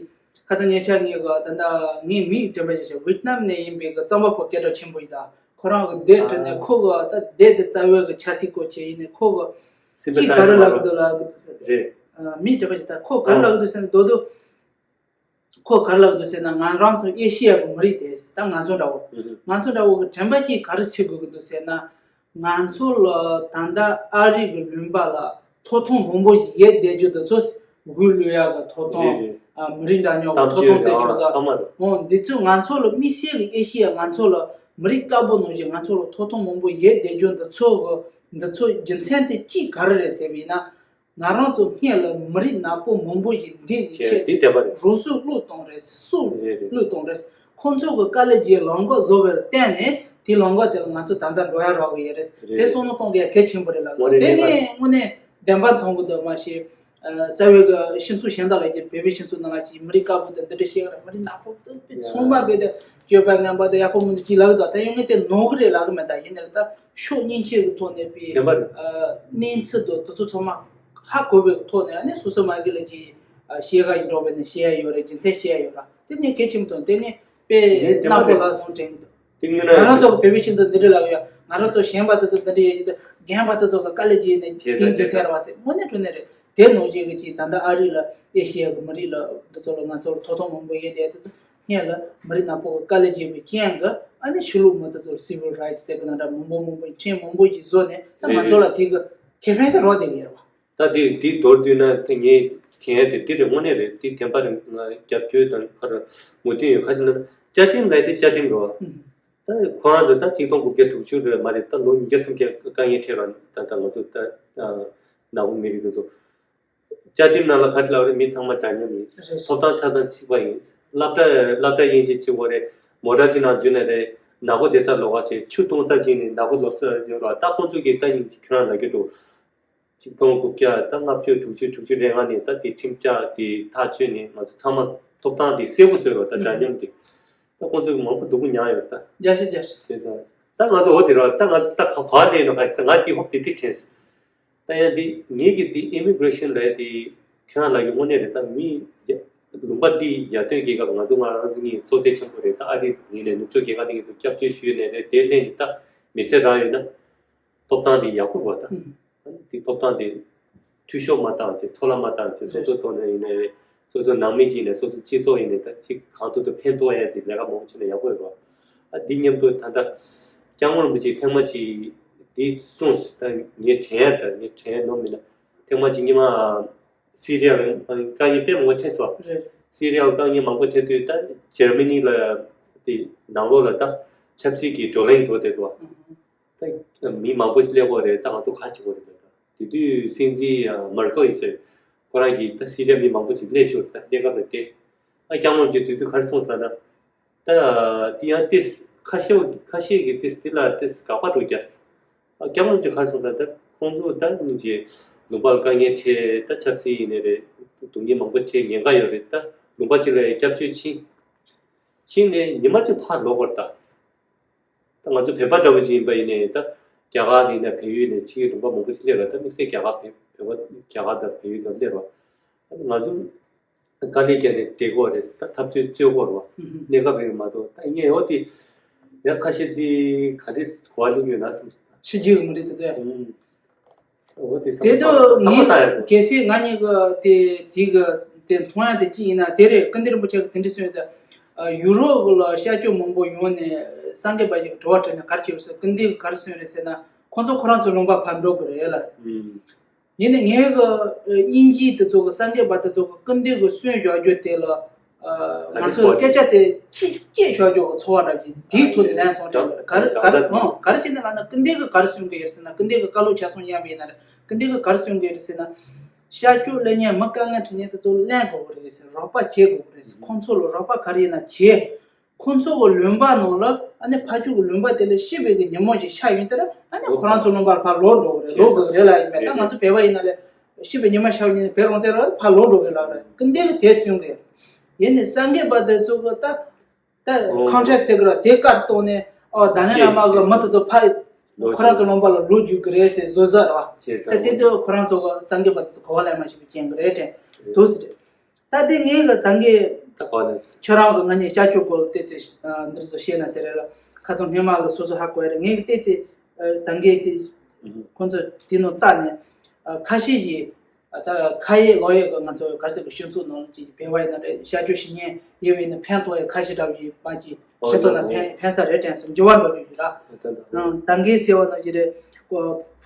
ཁ་སང་ཉེ་ཆར་ངས་གི་ད་ད་ངའི་མིང་དྲན་པ་ཞིག་བྱས། ཝེད་ནམ་ནས་ཡིན་པའི་གི་རྩམ་པ་པོ་སྐད་གྲགས་ཆེན་པོ་ཞིག་དང་ཁོ་རང་གི་སྡེ་དྲན་ནས་ཁོ་གི་ད་སྡེ་དེ་རྩ་བའི་གི་ཆབ་སྲིད་སྐོར་བྱས་ཡིན་ནས་ཁོ་གི་སྐྱིད་ག་རེ་ལབ་གི་འདུག་ལབ་གི་འདུག་ཟེར། རེད། མིང་དྲན་པ་ཞིག་ད་ཁོ་ག་རེ་ལབ་གི་འདུག་ཟེར་ན་མདོར་བསྡུས། ཁོ་ག་རེ་ལབ་འདུག་ཟེར་ན། ང་རང་ཚོ་ཨེ་ཤི་ཡ་གི་མི་རིགས་དེ་ད་ང་ཚོ་འདྲ་བོ། ང་ཚོ་འདྲ་བོ་གི་དྲན་པ་གཅིག་ག་རེ་སེལ་དགོས་ཀྱི་འདུག་ཟེར་ན། ང་ཚོ་ལ་ད་ལྟ་ཨ་རི་གི་ལུང་པ་ལ་ཐོབ་ཐང་མང་པོ་ཞིག་ཡོད་བསྡད་རྒྱུ་དེ་ཚོ་དབུས་ལུས་ཡག་གི་ཐོབ་ཐང་། རེད་རེད། ཨ་མི་རིགས་འདྲ་མཉམ་གི་ཐོབ་ཐང་རྩད་གཅོད་ས། ཨོ་འདི་ཚོ་ང་ཚོ་ལ་དམིགས་བསལ་གི་ཨེ་ཤི་ཡ་ང་ཚོ་ལ་མི་རིགས་དཀར་པོ་ནང་བཞིན་ང་ཚོ་ལ་ཐོབ་ཐང་མང་པོ་ཡོད་བསྡད་རྒྱུ་འདི་ཚོ་གི་འདི་ཚོ་རྒྱུ་མཚན་དེ་གཅིག་ག་རེ་རེད་ཟེར་བ་ཡིན་ན། ང་རང་ཚོ་སྔོན་ལ་མི་རིགས་ནག་པོ་མང་པོ་ཞིག་འདི་ནས་བྱས་ཆེད་འདི་བསྟན་པ་རེད། རུ་སུ་བླུགས་གཏོང་རེད། སུ་རེད་རེད། བླུགས་གཏོང་རེད། ཁོང་ཚོ་གི་དཀའ་ལས་ཀྱི་ལམ་ཁ་བཟོ་བར་བརྟེན་ནས་དེ་ལམ་ཁ་དེ་ལ་ང་ཚོ་ད་ལྟ་འགྲོ་ཡ་རག་གི་ཡོད་རེད། རེད། དེ་བསམ་བློ་གཏོང་གི་ཡ་གལ་ཆེན་པོ་རེད་ལ། དངོས་གནས་དེ་ནས་དངོས་གནས་བདེན་པ་མཐོང་གི་འདུག་མ་གཞི། རྩ་བའི་གི་སྤྱི་ཚོགས་གཞན་དག་ལ་ཀྱི་བོད་པའི་སྤྱི་ཚོགས་ནང་ལ་ཀྱི་མི་རིགས་དཀར་པོ་དང་འདི་འདྲ་བཤད་གི་རེད། མི་རིགས་ནག་པོ་དང་ཚང་མ་རྦད་དེ་སྤྱོད་པ་ངན་པ་དང་ཡག་པོ་མི་འདུག་ཅིག་ལབ་གི་འདུག་ད་ཡོང་ངེས་དེ་ནོར་གི་རེད་ལབ་གི་མེད། ད་ཡིན་ནའི་ད་ཕྱོགས་གཉིས་ཆོས་ཀྱི་ཐོག་ནས་པའི་དེ་མ་རེད། གནས་ཚུལ་དང་དེ་ཚོ་ཚང་མ་ཧ་གོ་བའི་ཐོག་ནས་ཨ་ནི་སོ་སོ་མ་གི་ལ་ཅིག་བཤད་ག་ཡིན་འགྲོ་བས་ནས་བཤད་ཡ་ཡོད་རེད། རྒྱུ་མཚན་བཤད་ཡ་ཡོད་ར། དེ་ནས་གལ་ཆེན་པོ་དང་དེ་ནས་དཔེ་ངས་དེ་མ་རྣམ་པོ་རེད། ལ་སོང་དྲན་གི་འདུག་དེ་ངས་ང་རང་ན་ཚོ་བོད་པའི་སྤྱི་ཚོགས་འདི་འདྲ་ལབ་ཡ། ང་རང་ཚོ་གཞན་པ་དེ་ཚོ་འདི་འདྲ་ཡོད་ཀྱི་འདུག་རྒན་པ་དེ་ཚོ་གི་དཀའ་ལས་ཀྱི་ནས་བྱས་ཀྱི་ཙང་འདི་ཚོ་ཚར་བ་ཟེར་དངོས་གནས་དྲང་གནས་རེད། དེ་ནང་བཞིན་གྱི་ཅིག་ད་ལྟ་ཨ་རི་ལ་ཨེ་ཤི་ཡ་གི་མི་རིགས་ལ་འདི་ཚོ་ལ་ང་ཚོར་ཐོབ་ཐང་མང་པོ་ཡོད་དེ། དེ་ཚོ་སྔོན་ལ་མི་རིགས་ནག་པོ་གི་དཀའ་ལས་བརྒྱབ་པའི་རྐྱེན་གྱིས་ཨ་ནི་ཕྱི་ལུགས་མི་དེ་ཚོར་civil rights ཟེར་གི་ནང་འདྲ་མང་པོ་མང་པོ་ཁྲིམས་མང་པོ་ཞིག་བཟོས་ནས་ད་ང་ཚོ་ལ་དེ་གི་ཁེ་ཕན་དེ་རག་བསྡད་ཀྱི་ཡོད་རེད་བ། ད་དེ་དེ་མདོར་བསྡུས་ན་དེ་ངས་དྲན་ཡ་དེ་འདི་རེད། དངོས་གནས་རེད། དེ་བདེན་པ་རེད། ང་རྒྱབ་སྐྱོར་དང་ཁ་ར་མོས་མཐུན་ཡོད། ཁ་ཅིག་ན་བཅའ་ཁྲིམས་ལ་དེ་བཅའ་ཁྲིམས་རེད་བ། ད་ཁོ་རང་ཚོ་ད་ཆིག་སྟོང་དགུ་བརྒྱ་དྲུག་ཅུ་རེད་མ་རེད། ད་ལོ་ཉིས་བརྒྱ་སུམ་བརྒྱ་དཀའ་ངལ་འཕྲད་ར། ད་ད་ང་ཚོ་ད་ནག་པོ་མི་རིགས་དེ་ཚོ་བཅའ་ཁྲིམས་ནང་ལ་ག་རེ་ལབ་རེད། མི་ཚང་མ་འདྲ་མཉམ་ཡིན། རེད། ཐོབ་ཐང་ཆ་ཚང་གཅིག་པ་ཡིན། སློབ་གྲྭ་སློབ་གྲྭ་དབྱེ་འབྱེད་གཅིག་པ་རེད། མོ་ཊ་གཅིག་ནང་འཛུལ་ནས་རེད། ནག་པོ་བསྡད་ས་ལོགས་ཀ་བྱས། ཆུ་བཏུང་ས་གཅིག་ནས་ནག་པོ་ལོག་ས་ཡོད་ར། ད་ཁོང་ཚོ་གིས་ད་ཉིན་ཁྱོད་རང་ལ་རྒྱུ་འགྲོ། ཆིག་སྟོང་དགུ་བརྒྱ་ད་ལྔ་བཅུ་དྲུག་ཅུ་དྲུག་ཅུ་རེ་ལྔ་ནས་ད་དེ་ཁྲིམས་འཆར་དེ་ཐག་གཅོད་ནས་ང་ཚོ་ཚང་མ་ཐོབ་ཐང་དེ་གསལ་པོ་བཟོས་རོགས། ད་འདྲ་མཉམ་དེ་ད་ཁོང་ཚོ་མང་པོ་སྡུག་པོ་མྱངས་ཡོད། ད་རྒྱ་ཤ་རྒྱ་ཤ། དེ་ཙང་ད་ང་ཚོ་འོ་དེ་རོགས། ད་ང་ཚོ་ད་ག་ག་བ་དེ་ནོ་ག་ད་ང་དེ་ཧོབ་དེ་དེ་དྲན། ད་ཡང་དེ་ངེད་ཀྱི་དེ་ཨི་མི་གྷི་རེ་ཤན་ལ་དེ་ཁྱོད་རང་ལ་ཡོད་དངོས་གནས་རེད། ད་མི་ལུང་པ་འདི་ཡར་ཐོན་རྒྱལ་ཁབ་ང་ཚོ་ང་རང་ཚོ་གཉིས་གཙོ་དོན་ཆེན་པོ་རེད། ད་ཨ་རི་ངེད་ནས་ནུབ་ཕྱོགས་རྒྱལ་ཁབ་དེ་གཉིས་ཚོ་སྐྱབས་བཅོལ་ཞུས་ནས་རེད། དེ་ལས་ད་མི་ཚེ་རང་ཡོད་ན། ཐོབ་ཐང་དེ་ཡག་པོ་རེད་བ། ད་ཨ་ནི་དེ་ཐོབ་ཐང་དེ་འཐུས་ཤོར་མ་བཏང་བྱས། འཕྲོ་བརླག་མ་བཏང་བྱས། སོ་སོའི་ཐོག་ནས་ཡིན་ནའི་རེད། སོ་སོའི་ནང་མི་གཅིག་ནས་སོ་སོའི་སྤྱི་ཚོགས་ཡིན་ནའི་ད་ཅིག་གང་ཐུབ་ཐུབ་ཕན་ཐོགས་ཡ་དེ་ལས་ཀ་མང་པོ་བྱས་ན་ཡག་པོ་རེད་བ། ཨ་འདི་མཉམ་དུ་ད་ལྟ་སྐྱབས་མགོན་རིན་པོ་ཆེ་ཐེངས་མ་གཅིག་འདི་གསུངས། ད་ངས་དྲན་ཡ། ད་ངས་དྲན་ཡ་ནོར་མིན་ན་ཐེངས་མ་གཅིག་ཉི་མ་སི་རི་ཡ་ལ་དཀའ་ངལ་དཔེ་མང་པོ་འཕྲད་སོང་། རེད། སི་རི་ཡ་ལ་དཀའ་ངལ་མང་པོ་འཕྲད་དུས་ད་འཇར་མ་ནི་ལ་དེ་ནང་ལོགས་ལ་ད་ཆབ་སྲིད་ཀྱི་བགྲོ་གླེང་འགྲོ་བསྡད་འདུག་བ། ད་མི་མང་པོ་ཞིག་སླེབས་ཀྱི་རེད། ད་ང་ཚོ་ག་བྱེད་དགོས་རེད་ད། དེ་དུས་སྲིད་འཛིན་མར་ཀེལ་ཡིན་ཟེར། ཁོ་རང་གིས་ད་སི་རི་ཡ་མི་མང་པོ་ཞིག་སླེབས་བཅུག་ད་གནས་སྐབས་ལ་དེ། ཨ་སྐྱབས་མགོན་གྱིས་དེ་དུས་ག་རེ་གསུངས་ཟེར་ན། ད་དེ་ཡང་ཏིས་ཁ་ཤས་ཁ་ཤས་ཀྱིས་ཏིས་དེ་ལ་ཏིས་དགག་པ་འགྲོ་རྒྱུ། ཨ་སྐྱབས་མགོན་གྱིས་ག་རེ་གསུངས་ཟེར་ན། ད་ཁོང་ཚོ་ད་སྙིང་རྗེ་ལུང་པ་ལ་དཀའ་ངལ་འཕྲད། ད་ཆབ་སྲིད་ཡིན་ནའི་རེད། སྡུག་བསྔལ་མང་པོ་འཕྲད། ཉེན་ཁ་ཡོད་རེད། ད་ལུང་པ་གཅིག་ལ་སྐྱབས་བཅོལ་ཕྱིན། ཕྱིན་ནས་ཉི་མ་གཅིག་ཕར་ལོག་པར་ད། ད་ང་ཚོ་བོད་པ་འདྲ་བོ་ཞིག་ཡིན་པ་ཡིན་ནའི་ད་རྒྱ་གར་ནས་ཡིན་ན་བལ་ཡུལ་ནས་ཕྱི་རྒྱལ་ལུང་པ་མང་པོ་ཞིག་སླེབས་ར། ད་དམིགས་བསལ་རྒྱ་གར་བལ་བོད་པ་རྒྱ་གར་དང་བལ་ཡུལ་དང་སླེབས་ར། ང་ཚོ་དཀའ་ལས་བརྒྱབ་ནས་བསྡད་དགོས་རེད། ད་འཐབ་རྩོད་རྩོད་དགོས་རེད་བ། གནས་སྐབས་རེད་མ་གཏོགས། ད་ངས་འོ་དེ་ཡང་ཁ་ཤས་དེ་ག་རེ་གོ་བ་ལེན་ཡོད་ན་བསམ། ཕྱི་རྒྱལ་གྱི་མི་རིགས་དེ་ཚོ་ཡང་། འོ་དེ་བསམ་བློ་བཏང་། དེ་དུ་བསམ་བློ་ངས་བཏང་ཡག་པོ། གལ་སྲིད་ང་གཉིས་ཀྱི་དེ་དེ་གི་དེ་མཐོང་ཡག་དེ་ཅི་ཡིན་ན་དེ་རེད། སྐུ་མདུན་རིན་པོ་ཆེ་གིས་དེ་འདྲ་གསུངས་ཡོད་ད། ཡུ་རོབ་ལ་ཤར་ཕྱོགས་མང་པོ་ཡོང་ནས་སངས་རྒྱས་པ་ཞིག་གི་དྲི་བ་དྲིས་ནས་ག་རེ་བྱེད་པ་ཟེར། སྐུ་མདུན་གྱིས་ག་རེ་གསུངས་རེད་ཟེར་ན། ཁོང་ཚོ་ཁོ་རང་ཚོའི་ལུང་པ་ཕར་འགྲོ་དགོས་རེད་ལ། ཡིན་ནའི་ངའི་གི་དབྱིན་ཇིའི་དེ་ཚོ་གི་སངས་རྒྱས་པ་དེ་ཚོ་གི་སྐུ་མདུན་གྱིས་གསུངས་བཞག་རྒྱུ་དེ་ལ། ང་ཚོས་སྐད་ཆ་དེ་ཅིག་སྐྱེས་ཤོར་རྒྱུ་གི་ཚོར་བ་འདྲ་ཅིག་དེའི་ཐོག་ནས་ལན་སོང་དྲན་པ་རེད། ག་རེ་ག་རེ་ཨང་ག་རེ་བྱས་ནས་ལབ་ན། སྐུ་མདུན་གྱིས་ག་རེ་གསུང་གི་ཡོད་ཟེར་ན། སྐུ་མདུན་གྱིས་བཀའ་སློབ་ཆ་ཚང་ཉན་པ་ཡིན་ན་རེད། སྐུ་མདུན་གྱིས་ག་རེ་གསུང་གི་ཡོད་ཟེར་ན། ཤར་ཕྱོགས་སླེབས་མཁན་མི་དཀའ་ངལ་འཕྲད་མཁན་དེ་ཚོ་ལེན་དགོས་ཀྱི་རེད་ཟེར། རོགས་པ་བྱེད་དགོས་ཀྱི་རེད་ཟེར། ཁོང་ཚོ་ལ་རོགས་པ་ག་རེ་ཡིན་ན་བྱེད། ཁོང་ཚོ་གི་ལུང་པ་ནང་ལ་ ཨ་ནི་ཕ་ཕྱུགས་ཀྱི་ལུང་པ་དེ་ལ་ཤི་བའི་གི་ཉིན་མོ་ཞིག་ཤར་ཡོང་དུས་ཨ་ནི་ཁོ་རང་ཚོ་ལུང་པར་ཕར་ལོག་འགྲོ་གི་རེད། ལོག་དགོས་ཀྱི་རེད་ལབ་ཡིན་པས། ད་ང་ཚོ་བོད་པ་ཡིན་ན་ལས་ཤི་བའི་ཉི་མ་ཤར་ཡོང་ནས་བོད་རང་བཙན་རང་ཕར་ལོག་འགྲོ་གི་ལབ་རེད། ཀི་འདི་གི་དེ་གསུང་གི་ཡིན་ནས་སངས་རྒྱས་པ་དེ་ཚོ་གི་ད། ད་ཨོ། ཁོན་ཊེག་ཟེར་གི་ར་དེ་བཀར་གཏོང་ནས་ཨོ་ད་ལན་བླ་མ་གི་མི་དེ་ཚོ་ཕ་ལོ་ཁོ་རང་ཚོ་ལུང་པ་ལ་ལོག་རྒྱུག་གི་རེད་ཟེར་བཟོ་བཟོ་ར་བ། ད་དེ་དུས་ཁོ་རང་ཚོ་གི་སངས་རྒྱས་པ་དེ་ཚོ་གོ་བ་ལེན་མ་ཤེས་པའི་རྐྱེན་གི་རེད་དྲན་འདུག་ཟེར། ད་དེ་ངས་གི་ད་གི་ད་གོ་ལེ། ཁྱོད་རང་གི་ང་གཉིས་བྱ་སྤྱོད་སྐོར་ལ་བལྟས་ཚེ་འདིར་ཚོ་བཤད་ན་ཟེར་རེད་ལ། ཁ་ཚང་སྔོན་མ་ལ་སོ་སོ་ཧ་གོ་ཡ་རེད། ངས་གི་བལྟས་ཚེ་ད་གི་དེ་ཁོ་ཚོ་དེ་ནང་བལྟ་ནས་ཁ་ཤས་ཀྱིས། ད་ཁ་ཡེ་ལོ་ཡེ་གི་ང་ཚོ་ག་རེ་ཟེར་གི་སྤྱི་ཚོགས་ནང་ཅིག་བེད་པ་ཡིན་ན་རེད། བྱ་སྤྱོད་བྱེད་མཁན་ཡོད་པ་ཡིན་ན་ཕན་ཐོགས་ཡ་ཁ་ཤས་འདྲ་བོ་ཞིག་མ་ཅིག་སྤྱི་ཚོགས་ནང་ཕན་ཕན་ས་རེད་དྲན་སོང་། འགྱུར་བ་འགྲོ་གི་ཡོད་ར། ད་གི་ཟེར་བ་ནང་བཞིན་རེད།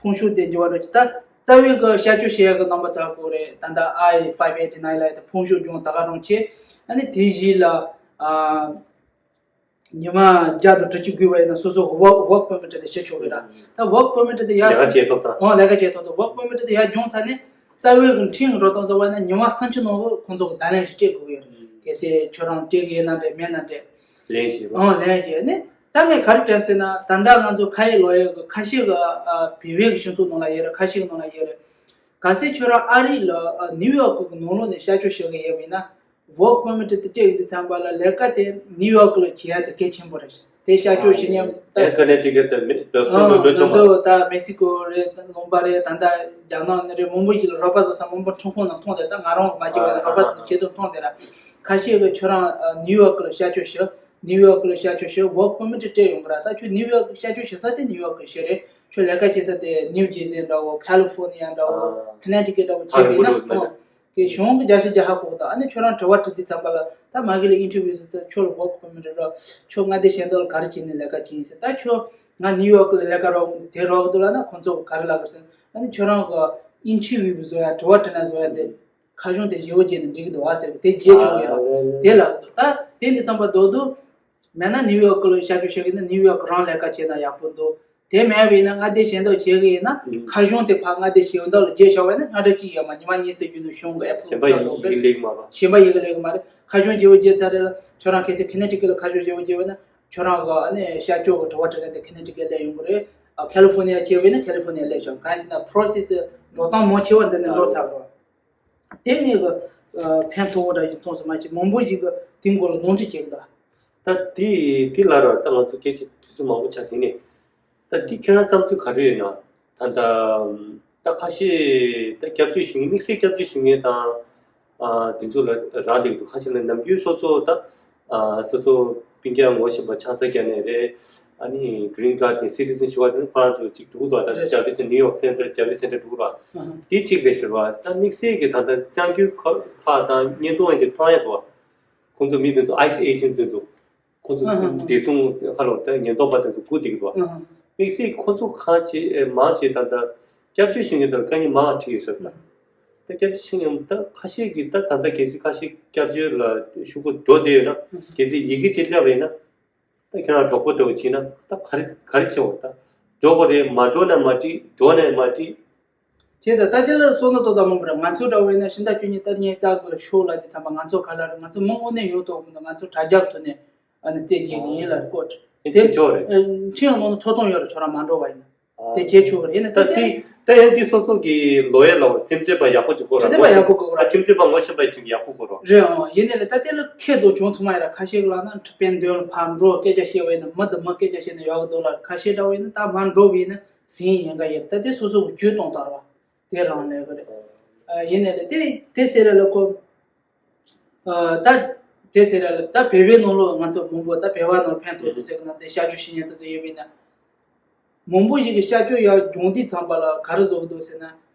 ཕུང་ཤུགས་དེ་འགྱུར་བ་འགྲོ་གི་ད་རྩ་བའི་གི་བྱ་སྤྱོད་བྱེད་ཡ་གི་རྣམ་པ་ཚ་གོ་རེད། ད་ད་I five eighty nine ལ་ཡ་ད་ཕུང་ཤུགས་ཅུང་ད་ག་རང་ཆེ། ཨ་ནི་དེ་བཞི་ལ་ཨ། ཉི་མ་བརྒྱ་དང་དྲུག་ཅུ་བགོས་པ་ཡིན་ན་སོ་སོ་work work permit དེ་བྱེད་ཆོག་གི་ར། ད་work permit དེ་ཡར་ལས་ཀ་བྱེད་ཐོབ་ད། ཨོ་ལས་ཀ་བྱེད་ཐོབ་ད། work permit དེ་ཡར་སྦྱོང་ཚར་ནས་རྩ་བའི་གི་ཁྲིམས་འགྲོ་སྟངས་བཟོ་བ་ཡིན་ན་ཉི་མ་སུམ་ཅུ་ནང་ལོགས་ཁོང་ཚོ་གི་བརྡ་ལན་ཞིག་སྤྲད་དགོས་ཀྱི་ཡོད་རེད། གལ་སྲིད་ཁྱོད་རང་སྤྲད་གི་ཡོད་ན་འདྲ་མེད་ན་འདྲ། ལན་ཞིག་རོ། ཨོ་ལན་ཞིག་ནི་ད་ངས་ག་རེ་དྲན་ཟེར་ན་ད་ལྟ་ང་ཚོ་ཁ་ཡེ་ལོ་ཡེ་གི་ཁ་ཤས་གི་བེ་བེ་གི་སྤྱི་ཚོགས་ནང་ལ་ཡོད་རེད། ཁ་ཤས་གི་ནང་ལ་ཡོད་རེད། གལ་སྲིད་ཁྱོད་རང་ཨ་རི་ལ་ནིའུ་ཡོག་གི་ནང་ལོགས་ནས་བྱ་སྤྱོད་བྱེད་གི་ཡོད་པ་ཡིན་ན། work permit དེ་སྤྲད་ཡོང་དུས་ཙམ་པ་ལ་ལས་ཀ་དེ་ནིའུ་ཡོག་ལ་བྱེད་ཡ་དེ་གལ་ཆེན་པོ་རེད། དེ་བྱ་སྤྱོད་བྱེད་མཁན་ད་ཨེ་ཀ་ནེ་ཊི་ཀེཊ་དེ་མི་བོད་སྐོར་ཨ་མི་འགྲོ་ང་ཆོག་མ། ཚོ་ད་མེག་སི་ཀོ་རེད། ལུང་པ་རེད། ད་ལྟ་རྒྱ་ནག་ནས་རེད། མང་པོ་ཞིག་ལ་རོགས་པ་བཟོ་ས་མང་པོ་ཁྲིམས་ཁང་ནང་མཐོང་དེ། ད་ང་རང་མ་བྱེད་པ་ལ་རོགས་པ་བཟོ་བྱེད་དུ་མཐོང་དེ་ར། ཁ་ཤས་ཀྱིས་ཁྱོད་རང་ནིའུ་ཡོག་ལ་བྱ་སྤྱོད་བྱེད། ནིའུ་ཡོག་ལ་བྱ་སྤྱོད་བྱེད། work permit སྤྲད་ཡོང་གི་ར། ད་ཁྱོད་ནིའུ་ཡོག་བྱ་སྤྱོད་བྱེད་ས་དེ་ནིའུ་ཡོག་གི་ཤེས་རེད། ཁྱོད་ལས་ཀ་བྱེད་ས་དེ་ནིའུ་ཇེར་སི་འདྲ་བོ། ཁ་ལི་ཧྥོར་ནི་ཡ་འདྲ་བོ། ཨ། ཁ་ནེ་ཊི་ཀེཊ་འདྲ་བོ་བྱས་པ་ཡིན་ན། ཨ། གི་གཞུང་གི་རྒྱ་ཆེ་རྒྱ་ཧ་གོ་དང་། ཨ་ནི་ཁྱོད་རང་དྲི་བ་དྲི་དུས་ཙམ་པ་ལ་ད་མ་གི་ལ་ཨིན་ཊར་བིའུ་ཟེར་ཚེ་ཁྱོད་ལ་work permit རེད་ར། ཁྱོད་མངའ་སྡེ་གཞན་དག་ལ་ག་རེ་བྱས་ནས་ལས་ཀ་བྱས་ཡིན་ཟེར། ད་ཁྱོད་ང་ནིའུ་ཡོག་ལ་ལས་ཀ་རོགས་དེ་རོགས་འདུག་ལབ་ན་ཁོང་ཚོ་ག་རེ་ལབ་གི་ཟེར། ཨ་ནི་ཁྱོད་རང་གི་ཨིན་ཊར་བིའུ་བཟོ་ཡ་དྲི་བ་དྲི་ན་བཟོ་ཡ་དེ་ཁ་གཞུང་དེ་ཞེ་པོ་བྱས་ནས་འགྲིག་གི་འདུག་ཨ་ཟེར། དེ་བརྗེད་ཆོག་གི་ར། དེ་ལབ་འདུག་ད་དེ་འདི་ཙམ་པ་རྡོག་རྡོག་མེད་ན་ནིའུ་ཡོག་ལ་བྱ་སྤྱོད་བྱེད་གི་ན་ནིའུ་ཡོག་རང་ལས་ཀ་བྱས་ན་ཡག་པོ་འདུག་དེ་མེད་པ་ཡིན་ན་མངའ་སྡེ་གཞན་དག་བྱེད་གི་ཡིན་ན་ཨུ། ཁ་གཞུང་དེ་ཕར་མངའ་སྡེ་གཞན་དག་ལ་བརྗེ་བཞག་པ་ཡིན་ན་སྔ་དྲག་ཅིག་ཡོད་མ། ཉི་མ་གཉིས་ཙམ་རྒྱུན་དུ་གཞུང་གི་ཨེ་པུ་རུབ་ཡིག་ལེགས་མ་རེད། གཞན་པ་ཡི་གེ་ལེགས་མ་རེད། ཁ་གཞུང་བརྗེ་པོ་བརྗེ་ཚར་རེད་ལ་ཁྱོད་རང་གལ་སྲིད་ཁ་ནེ་ཊི་ཀེཊ་ལ་ཁ་གཞུང་བརྗེ་པོ་བརྗེ་པ་ཡིན་ན་ཁྱོད་རང་གི་ཨ་ནི་བྱ་སྤྱོད་ཀྱི་དྲི་བ་དྲི་ལན་དེ་ཁ་ནེ་ཊི་ཀེཊ་སླེབས་ཡོང་གི་རེད། ཨ་ཁ་ལི་ཧྥོར་ནི་ཡ་བྱས་པ་ཡིན་ན་ཁ་ལི་ཧྥོར་ནི་ཡ་སླེབས་ཆོག་གང་ཡིན་ཟེར་ན་པོ་རོ་སེ་སི་འགྲོ་སྟངས་མང་ཆེ་བ་འདི་ནས་འགྲོ་ཚར་དགོས། དེ་ནས་གི་ཕན་ཐོགས་པོ་འདྲ་ཞིག་མཐོང་སོང་མ་གཞི་མང་པོ་ཞིག་གི་དེའི་སྐོར་ལ་ནོར་འཁྲུལ་བྱེད་ཀྱི་འདུག་ད་དེ་དེ་ལ་ར་ད་ང་ཚོ་སྐད་ཆ་དུས་ཚོད་མང་པོ་ཆགས་ཟིན་ནས། ད་དེ་ཁྱེད་རང་བསམ་ཚུལ་ག་རེ་ཡོད་ན། ད་ད་ད་ཁ་ཤས་ད་སྐྱབས་བཅོལ་ཞུ་མཁན་དམིགས་བསལ་སྐྱབས་བཅོལ་ཞུ་མཁན་དང་། ཨ་དེ་ཚོ་ལ་རག་ལས་འདུག་ཁ་ཤས་ལ་ནམ་རྒྱུན་སོ་སོ་ད་ཨ་སོ་སོ་སྤུན་ཀྱག་ངོ་ཤེས་པ་ཆང་ས་རྒྱག་ནས་རེད། ཨ་ནི་གི་རིན་ཀཱཌ་ནས་སི་ཊི་ཛན་ཤིབ་ནས་ཁོ་རང་ཚོ་གཅིག་འདུག་དོ། ད་རེད། ཇ་ཝི་སི་ནིའུ་ཡོག་སེན་ཊར་ཇ་ཝི་སི་སེན་ཊར་འདུག་ར། ཨ་ཧ། དེ་གཅིག་རེད་ཟེར་བ། ད་དམིགས་བསལ་གྱི་ད་ལྟ་གསར་འགྱུར་ཁག་ཁག་དང་བརྙན་ཐུང་ཡང་དེ་མཐོང་ཡ་འདུག་ཁོང་ཚོ་མི་དེ་ཚོ་ཨའི་སི་ཨེ་ཇེན་ཊི་དེ་ཚོ་ཁོང་ཚོ་ཨ་ཧ་ཧ། བདེ་སྲུང་ཁ་ལོ་ད་ཉེན་རྟོག་པ་དེ་ཚོ་སྒུག་བསྡད་ཀྱི་འདུག་ཨ་ཧ། དམིགས་བསལ་ཁོང་ཚོ་ཁག་ཅིག་མང་ཆེ་ད་ལྟ་སྐྱབས་བཅོལ་ཞུ་མཁན་དེ་ལ་དཀའ་ངལ་མང་བ་འཕྲད་ཡོད་ཟེར། ད་ད་སྐྱབས་བཅོལ་ཞུ་མཁན་ད་ཁ་ཤས་ཀྱིས་ད་ད་ལྟ་གལ་སྲིད་ཁ་ཤས་སྐྱབས་བཅོལ་ལ་ཤོག་གུ་འགྲོ་བསྡད་ཡོད་ན་གལ་སྲིད་ཡི་གེ་ཅིག་སླེབས་པ་ཡིན་ན། ད་ཁྱེད་རང་གྲོགས་པོ་འདྲ་བོ་བྱས་ན་ད་ག་རེ་ག་རེ་བྱེད་འོང་། ད་འགྲོ་དགོས་རེད། མ་འགྲོ་ན་མ་འགྲིག་འགྲོ་ན་མ་འགྲིག་བྱས་ཙང་ད་དེ་ལ་བསམ་བློ་གཏོང་སྟངས་མང་པོ་རེད། ང་ཚོ་འདྲ་བོ་ཡིན་ན་ཕྱི་ཟླ་བཅུ་གཉིས་ཟླ་གཉིས་རྩ་དགོས་ཤོག་ལབ་དུས་ཙམ་པ་ང་ཚོ་ག་ལ་རེད། ང་ཚོ་མི་དངོས་གནས་ཡོད་དོ་མི་འདུག་ང་ཚོ་དྲ་རྒྱ་ཐོག་ནས་ཨ་ནི་རྩེད་རྒྱག་གི་ཡིན་ལབ་སྐོར་ཨེ་དེ་བྱེད་ཆོག་རེད། ཨ་ཁྱེད་ཡང་ནང་ཐོབ་ཐང་ཡོད་རེད། ཁྱོད་རང་མ་འགྲོ་བ་ཡིན་ན། དེ་བྱེད་ཆོག་གི་རེད། ཡིན་ན་ད་ད་དེ་དེ་ད་ཡང་དེ་སོ་སོ་གི་ལོ་ཡར་ལ་ཁྲིམས་རྩོད་པ་ཡག་པོ་ཅིག་དགོས་ར། ཁྲིམས་རྩོད་པ་ཡག་པོ་དགོས་ར། ཁྲིམས་རྩོད་པ་ངོ་ཤེས་པ་ཅིག་ཡག་པོ་དགོས་ར། རེད་ཨང་། ཡིན་ནའི་ལས་ད་དེ་ལ་ཁེ་དོ་བྱུང་ཚང་མ་ཡིན་ར། ཁ་ཤས་ལ་ན་ཁྲི་དཔོན་འདོན་ལ་ཕར་འགྲོ་སྐད་ཆ་བཤད་པ་ཡིན་ན་མི་དང་མི་སྐད་ཆ་བཤད་ན་ཡག་གི་འདུག་ལ། ཁ་ཤས་འདྲ་བོ་ཡིན་ན་ད་མར་འགྲོ་བ་ཡིན་ན་ཟིན་ཉེན་ཁ་ཡོད་རེད། ད་དེ་སོ་སོ་གི་ཇུས་གཏོང་སྟངས་ར་བ་དེ་རང་ལས་གི་རེད། ཨ་ཡིན་ནའི་ལས་དེ་དེ་ཟེར་ར་ལ་ཁོ། ཨ་ད་དེ་ཟེར་ཡ་ལ་ད་བོད་པའི་ནང་ལོགས་ང་ཚོ་མང་པོ་ད་བོད་པ་ནང་ཕན་ཐོགས་ཟེར་ཟེར་གི་ན་དེ་བྱ་སྤྱོད་བྱེད་མཁན་དེ་ཚོ་ཡོད་པ་ཡིན་ན། མང་པོ་ཞིག་གིས་བྱ་སྤྱོད་ཡར་སྦྱོང་དུས་ཙམ་པ་ལ་ག་རེ་བཟོ་གི་འདུག་ཟེར་ན།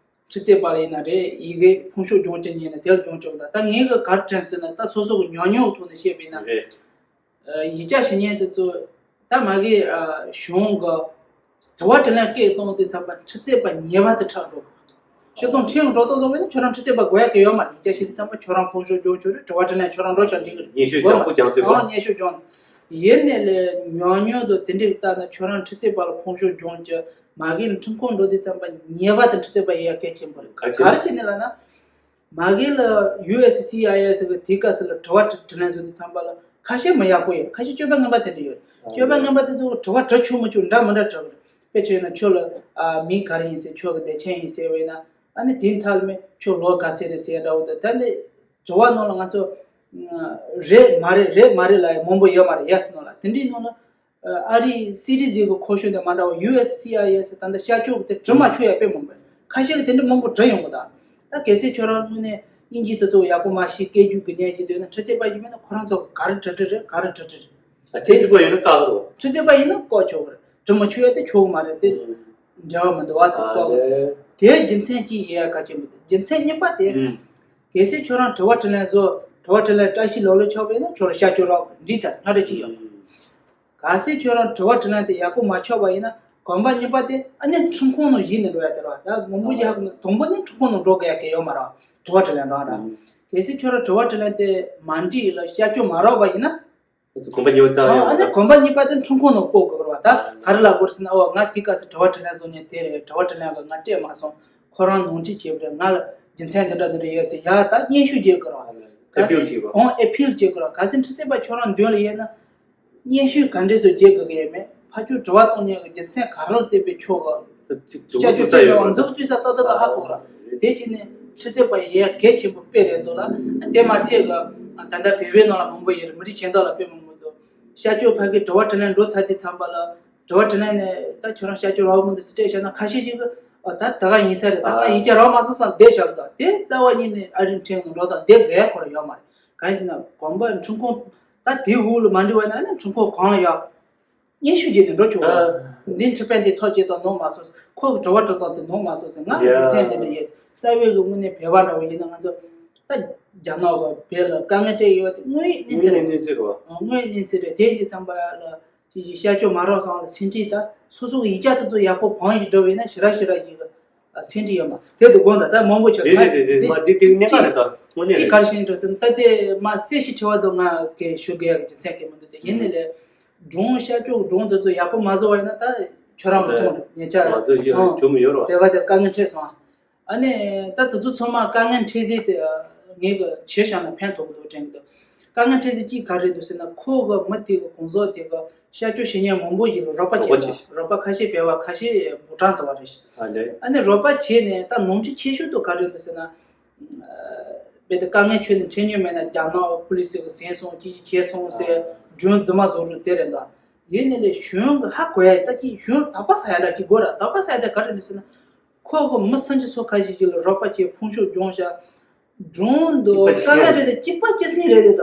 ཁྲི་རྩོད་པ་ཡིན་ན་རེད། ཡི་གེ་ཕུང་ཤོག་སྦྱོང་བྱེད་ཉན་ན་དེར་སྦྱོང་བྱེད་གི་འདུག་ད་ངས་གི་ག་རེ་དྲན་ཟེར་ན་ད་སོ་སོ་གི་ཉམས་མྱོང་ཐོག་ནས་བཤད་པ་ཡིན་ན། རེད། ཡིག་ཆ་ཞིབ་མཁན་དེ་ཚོ་ད་མ་གི་གཞུང་གི་དྲི་བ་དྲིས་ལན་སྐད་གཏོང་དུས་ཙམ་པ་ཁྲི་རྩོད་པ་ཉེས་པ་དེ་ཆགས་འགྲོ་གི་འདུག་སྤྱིར་བཏང་ཁྲིམས་འགྲོ་སྟངས་བཟོ་བས་ན་ཁྱོད་རང་ཁྲི་རྩོད་པ་དགོས་ཡ་གི་ཡོད་མ་རེད། ཡིག་ཆ་ཞིབ་དུས་ཙམ་པ་ཁྱོད་རང་ཕུང་ཤོག་སྦྱོང་ཆོག་རེད། དྲི་བ་དྲིས་ལན་ཁྱོད་རང་འགྲོ་ཆོག་འགྲིག་གི་རེད། སྙན་ཞུ་རྒྱག་པོ་རྒྱག་འདོད་པ། སྙན་ཞུ་སྦྱོང་། ཡིན་ནའི་ལས་ཉམས་མྱོང་དང་དེ་འདྲ་ལྟར་ན་ཁྱོད་རང་ཁྲི་རྩོད་པ་ལ་ཕུང་ཤོག་སྦྱོང་རྒྱུ་མ་གི་ཁྲིམས་ཁང་འགྲོ་དུས་ཙམ་པ་ཉེས་པ་དང་ཁྲི་རྩོད་པ་ཡིན་ཡ་གལ་ཆེན་པོ་རེད། གལ་ཆེན་པོ། ག་རེ་བྱས་ནས་ལབ་ན། མ་གི་ལ་ཡུ་ཨེས་སི་ཨའི་ཨེས་གི་དེའི་སྐབས་སུ་ལ་དྲི་བ་དྲི་དྲིས་ལན་བཟོ་དུས་ཙམ་པ་ལ་ཁ་ཤས་མི་ཡག་པོ་ཡོད། ཁ་ཤས་སྤྱོད་པ་ངན་པ་དེ་འདྲ་ཡོད། སྐྱོན་པ་ངན་པ་དེ་ཚོ་དྲི་བ་དྲི་ཆོག་མི་ཆོག་འདྲ་མི་འདྲ་དྲི་བ་རེད། དཔེ་ཆ་ཡིན་ན་ཁྱོད་ལ་ཨ་མིང་ག་རེ་ཡིན་ཟེར། ཁྱོད་ཀྱི་བདེ་ཆེན་ཡིན་ཟེར་བས་ན། ཨ་ནི་དེའི་མཐའ་ལ་མི་ཁྱོད་ལོ་ག་ཚོད་རེད་ཟེར་འདྲ་བོ་དང་། ད་འདི་དྲི་བ་ནང་ལ་ང་ཚོ་རེད་མ་རེད་རེད་མ་རེད་ལབ་ཡ་མང་པོ་ཡོད་མ་རེད། ཡེ་སི་ནོ་ལ། དེ་འདྲའི་ནང་ལ་ཨ་རིའི་སི་ཌི་ཟེར་གི་ཁོ་ཤོད་དེ་མ་འདྲ་བ། ཡུ་ཨེ་སི་སི་ཨའི་ཨེ་ཟེར། ད་འདི་ཤར་ཕྱོགས་ཀྱི་དེ་དྲི་མ་ཆོག་ཡ་དཔེ་མང་པོ། ཁ་ཤས་ཀྱིས་དེ་འདྲ་མང་པོ་དྲི་ཡོང་གི། ད་ད་གལ་སྲིད་ཁྱོད་རང་དངོས་གནས་དབྱིན་ཇི་དེ་ཚོ་ཡག་པོ་མ་ཤེས། སྐད་རྒྱུག་གི་ཉན་གྱི་འདོད་ན། འཕྲུལ་ཚད་པ་ཡིན་མིན་ན་ཁོ་རང་ཚོ་ག་རེ་དྲི་དྲི་རེད། ག་རེ་དྲི་དྲི་རེད། ཨ། དེ་ཚིག་པ་ཡོད་ན་བཀག་རོགས། འཕྲུལ་ཚད་པ་ཡིན་ན་བཀག་ཆོག་གི་རེད། དྲི་མ་ཆོག་ཡ་དེ་ཆོག་གི་མ་རེད། དེ་འབྲེལ་བ་མི་འདུག་བ་ཟེར་བཀག་གི་རེད། དེའི་རྒྱུ་མཚན་གཅིག་ཡིན་ཡ་གལ་ཆེན་པོ་དེ། རྒྱུ་མཚན་གཉིས་པ་དེ། གལ་སྲིད་ཁྱོད་རང་དྲི་བ་དྲིས་ལན་བཟོ། དྲི་བ་དྲིས་ལན་བཀྲ་ཤིས་ལོ་ལོ་ཆགས་པ་ཡིན་ན་ཁྱོད་ལ་ཤར་ཕྱོགས་རོགས་འགྲིག་ཚར། སྔ་དྲོ་གཅིག་ཡོད། གལ་སྲིད་ཁྱོད་རང་དྲི་བ་དྲིས་ལན་དེ་ཡག་པོ་མ་ཆགས་པ་ཡིན་ན། གོམ་པ་གཉིས་པ་དེ་ཨ་ནི་འཕྲིན་ཁང་ནང་གཞི་ནས་འགྲོ་ཡ་དེ་རེད་བ། ད་མང་པོ་ཡག་དང་པོ་ནི་འཕྲིན་ཁང་ནང་འགྲོ་དགོས་ཡ་གལ་ཡོད་མ་རེད། དྲི་བ་དྲིས་ལན་རང་རེད། གལ་སྲིད་ཁྱོད་རང་དྲི་བ་དྲིས་ལན་དེ་མ་འགྲིག་ལ་ཤར་ཕྱོགས་མ་རག་པ་ཡིན་ན། གོམ་པ་གཉིས་པ་ད་ཨ་ཡོད་ཨ་ནི་གོམ་པ་གཉིས་པ་དེ་འཕྲིན་ཁང་ནང་སྤོ་དགོས་རེད་བ། ད་ག་རེ་ལབ་དགོས་རེད་ཟེར་ན། ཨོ་ང་དེའི་སྐབས་སུ་དྲི་བ་དྲིས་ལན་བཟོ་མཁན་དེ་རེད། དྲི་བ་དྲིས་ལན་ག་ང་སྤྲད་མ་སོང་། ཁོ་རང་ནོར་འཁྲུལ་བྱས་པ་རེད། ང་ལ་རྒྱུ་མཚན་འདི་འདྲ་འདི་འདྲ་ཡོད་ཟེར་ཡ་ད་སྙན་ཞུ་རྒྱག་དགོས་རེད་བ། ཨེ་པིལ་བྱེད་དགོས། ཨོ་ཨེ་པིལ་བྱེད་དགོས་རེད་བ། གལ་སྲིད་འཕྲུལ་ཚད་པ་ཁྱོད་རང་མདུན་ལ་ཡོད་ན། སྙན་ཞུ་ག་འདྲས་སུ་རྒྱག་དགོས་ཀྱི་ཡོད་མེད། ཕར་ཕྱོགས་དྲི་བ་གཏོང་མཁན་གྱི་རྒྱུ་མཚན་ག་རེ་ལ་བརྟེན་པའི་ཆོག་གི། ཅ་ཅོ་ཅ་ཅོ་མཛུབ་བཙུགས་ས་ཏག་ཏག་ཏག་ཧ་གོ་ར། དེ་བྱས་ནས་འཕྲུལ་ཚད་པ་ཡས་གལ་ཆེན་པོ་དཔེ་རེད་འདུག་ལ། དེ་མ་ཚད་གི་ད་ལྟ་བོད་པའི་ནང་ལ་མང་པོ་ཡོད་རེད། མི་རིགས་གཞན་དག་ལ་དཔེ་མང་པོ་འདུག་ཤར་ཕྱོགས་ཕ་གི་དྲི་བ་དྲིས་ལན་འགྲོ་ཚར་དུས་ཙམ་པ་ལ། དྲི་བ་དྲིས་ལན་ནས་ད་ཁྱོད་རང་ཤར་ཕྱོགས་རག་མི་འདུག་ཟེར་སྤྲད་བཞག་ན། ཁ་ཤས་ཅིག་གིས་ཨ་ད་ད་ག་ཡིན་ས་རེད། ད་ག་ཡིག་ཆ་རག་མ་སོང་བསམ་བསྡད་བཞག་གི་འདུག་དེ་རྩ་བ་ཉིད་ནས་ཨ་རིའི་འཕྲིན་ལ་འགྲོ་དང་བསྡད་དགོས་ཡ་ཁོ་རང་ཡོད་མ་རེད། གང་ཡིན་ཟེར་ན་གོམ་པ་འཕྲིན་ཁང་ད་དེའི་འོག་ལ་མ་འགྲིལ་བ་ན་ནི་འཕྲིན་ཁང་གང་ལ་ཡོད། སྙན་ཞུ་བྱས་ནས་འགྲོ་ཆོག་གི། འདི་འཕྲི་དཔོན་དེ་ཐག་བཅད་དང་ནོར་མ་སོང་། ཁོ་གི་དྲི་བ་དྲི་སྟངས་དེ་ནོར་མ་སོང་ཟེར། ང་ལ་ཡ་རྒྱུ་མཚན་དེ་འདྲ་ཡོད། རྩ་བའི་གི་དངོས་གནས་བོད་པ་འདྲ་བོ་ཡིན་ན། ང་ཚོ་ད་རྒྱ་ནག་གི་བོད་ལ་དཀའ་ངལ་འཕྲད་ཡོད་པ་དེ་དངོས་ཡོད་གནས་ཚུལ་རེད། དངོས་ཡོད་གནས་ཚུལ་རེད། དེ་ཡིན་དུས་ཙམ་པ་ལ་ཅིག་ཅིག་ཤར་ཕྱོགས་མ་རག་སོང་ལ་ཟིན་བྲིས། ད་སོ་སོ་གི་ཡིག་ཆ་དེ་ཚོ་ཡག་པོ་བང་ཡིག་འགྲོ་བས་ན་ཞེ་དྲག་ཞེ་དྲག་ཅིག་ཟིན་བྲིས་ཡོད་མ་དེ་དུ་དགོངས་དག་ད་མང་པོ་ཆགས། རེད་རེད་རེད་རེད། མ་འདི་དེ་གནད་འགག་རེད། ད་དངོས་གནས་ཅིག་ག་རེ་ཤེས་འགྲོ་ཟེར་ན། ད་དེ་མ་གསལ་ཞིག་ཁྲི་བ་དུ་ང་གི་ཞུ་དགོས་ཡག་གི་རྒྱུ་མཚན་གི་མི་འདུག་དེ་ཡིན་ནི་ལས། སྒྲུང་ཤར་ཕྱོགས་སྒྲུང་དེ་ཚོ་ཡག་པོ་མ་བཟོ་བ་ཡིན་ན་ད་ཁྱོད་རང་མ་མཐོང་རེད། ཉེ་ཆར་ང་ཚོ་ཡོད་ཨང་བྱུང་མི་ཡོད་རོགས། བོད་པ་དེ་དཀའ་ངལ་འཕྲད་སོང་། ཨ་ནི་ད་དེ་ཚོ་ཚང་མ་དཀའ་ངལ་འཕྲད་ཟིན་དེ་ངས་གི་ཕྱིར་བཞག་ན་ཕན་ཐོགས་འདུག་དྲན་གི་འདུག་དཀའ་ངལ་འཕྲད་ཟིན་གཅིག་ག་རེ་འདུག་ཟེར་ན། ཁོ་གི་མི་དེ་གི་གོང་ཟོག་དེ་གི་ཤར་ཕྱོགས་ཞི་གཉེན་མང་པོ་ཞིག་ལ་རོགས་པ་བྱས་རོགས་པ་བྱས། རོགས་པ་ཁ་ཤས་བོད་པ་ཁ་ཤས་བྷུ་ཊན་དུ་བ་རེད། ཨ་ལེ། ཨ་ནི་རོགས་པ་བྱས་ནས་ད་ནོར་འཁྲུལ་ཆེ་ཤོས་དུ་ག་རེ་འདུག་ཟེར་ན། རྦད་དེ་དཀའ་ངལ་ཁྱོན་ནས་འཕྲད་མྱོང་མེད་ན། རྒྱ་ནག་པུ་ལི་སི་གིས་ཟིན་སོང་། ཅི་ཅི་བྱས་སོང་ཟེར་སྒྲུང་རྫུན་མ་བཟོ་རུ་དེ་རེད་འདུག་ཡིན་ནའི་ལས་གཞུང་གི་ཧ་གོ་ཡ་ད་ཅི་གཞུང་དག་པ་ཟ་ཡ་འདྲ་ཅིག་དགོས་ར། དག་པ་ཟ་ཡ་དེ་ག་རེ་འདུག་ཟེར་ན། ཁོ་གི་མི་སུམ་ཅུ་སོ་ཁ་ཤས་ཅིག་ལ་རོགས་པ་བྱས། ཕུང་ཤུབས་སྦྱོང་བྱ། སྒྲུང་འདི་གཅིག་པ་དཀའ་ངལ་རེད་དེ་གཅིག་པ་གཅིག་སེང་རེད་དེ་ད།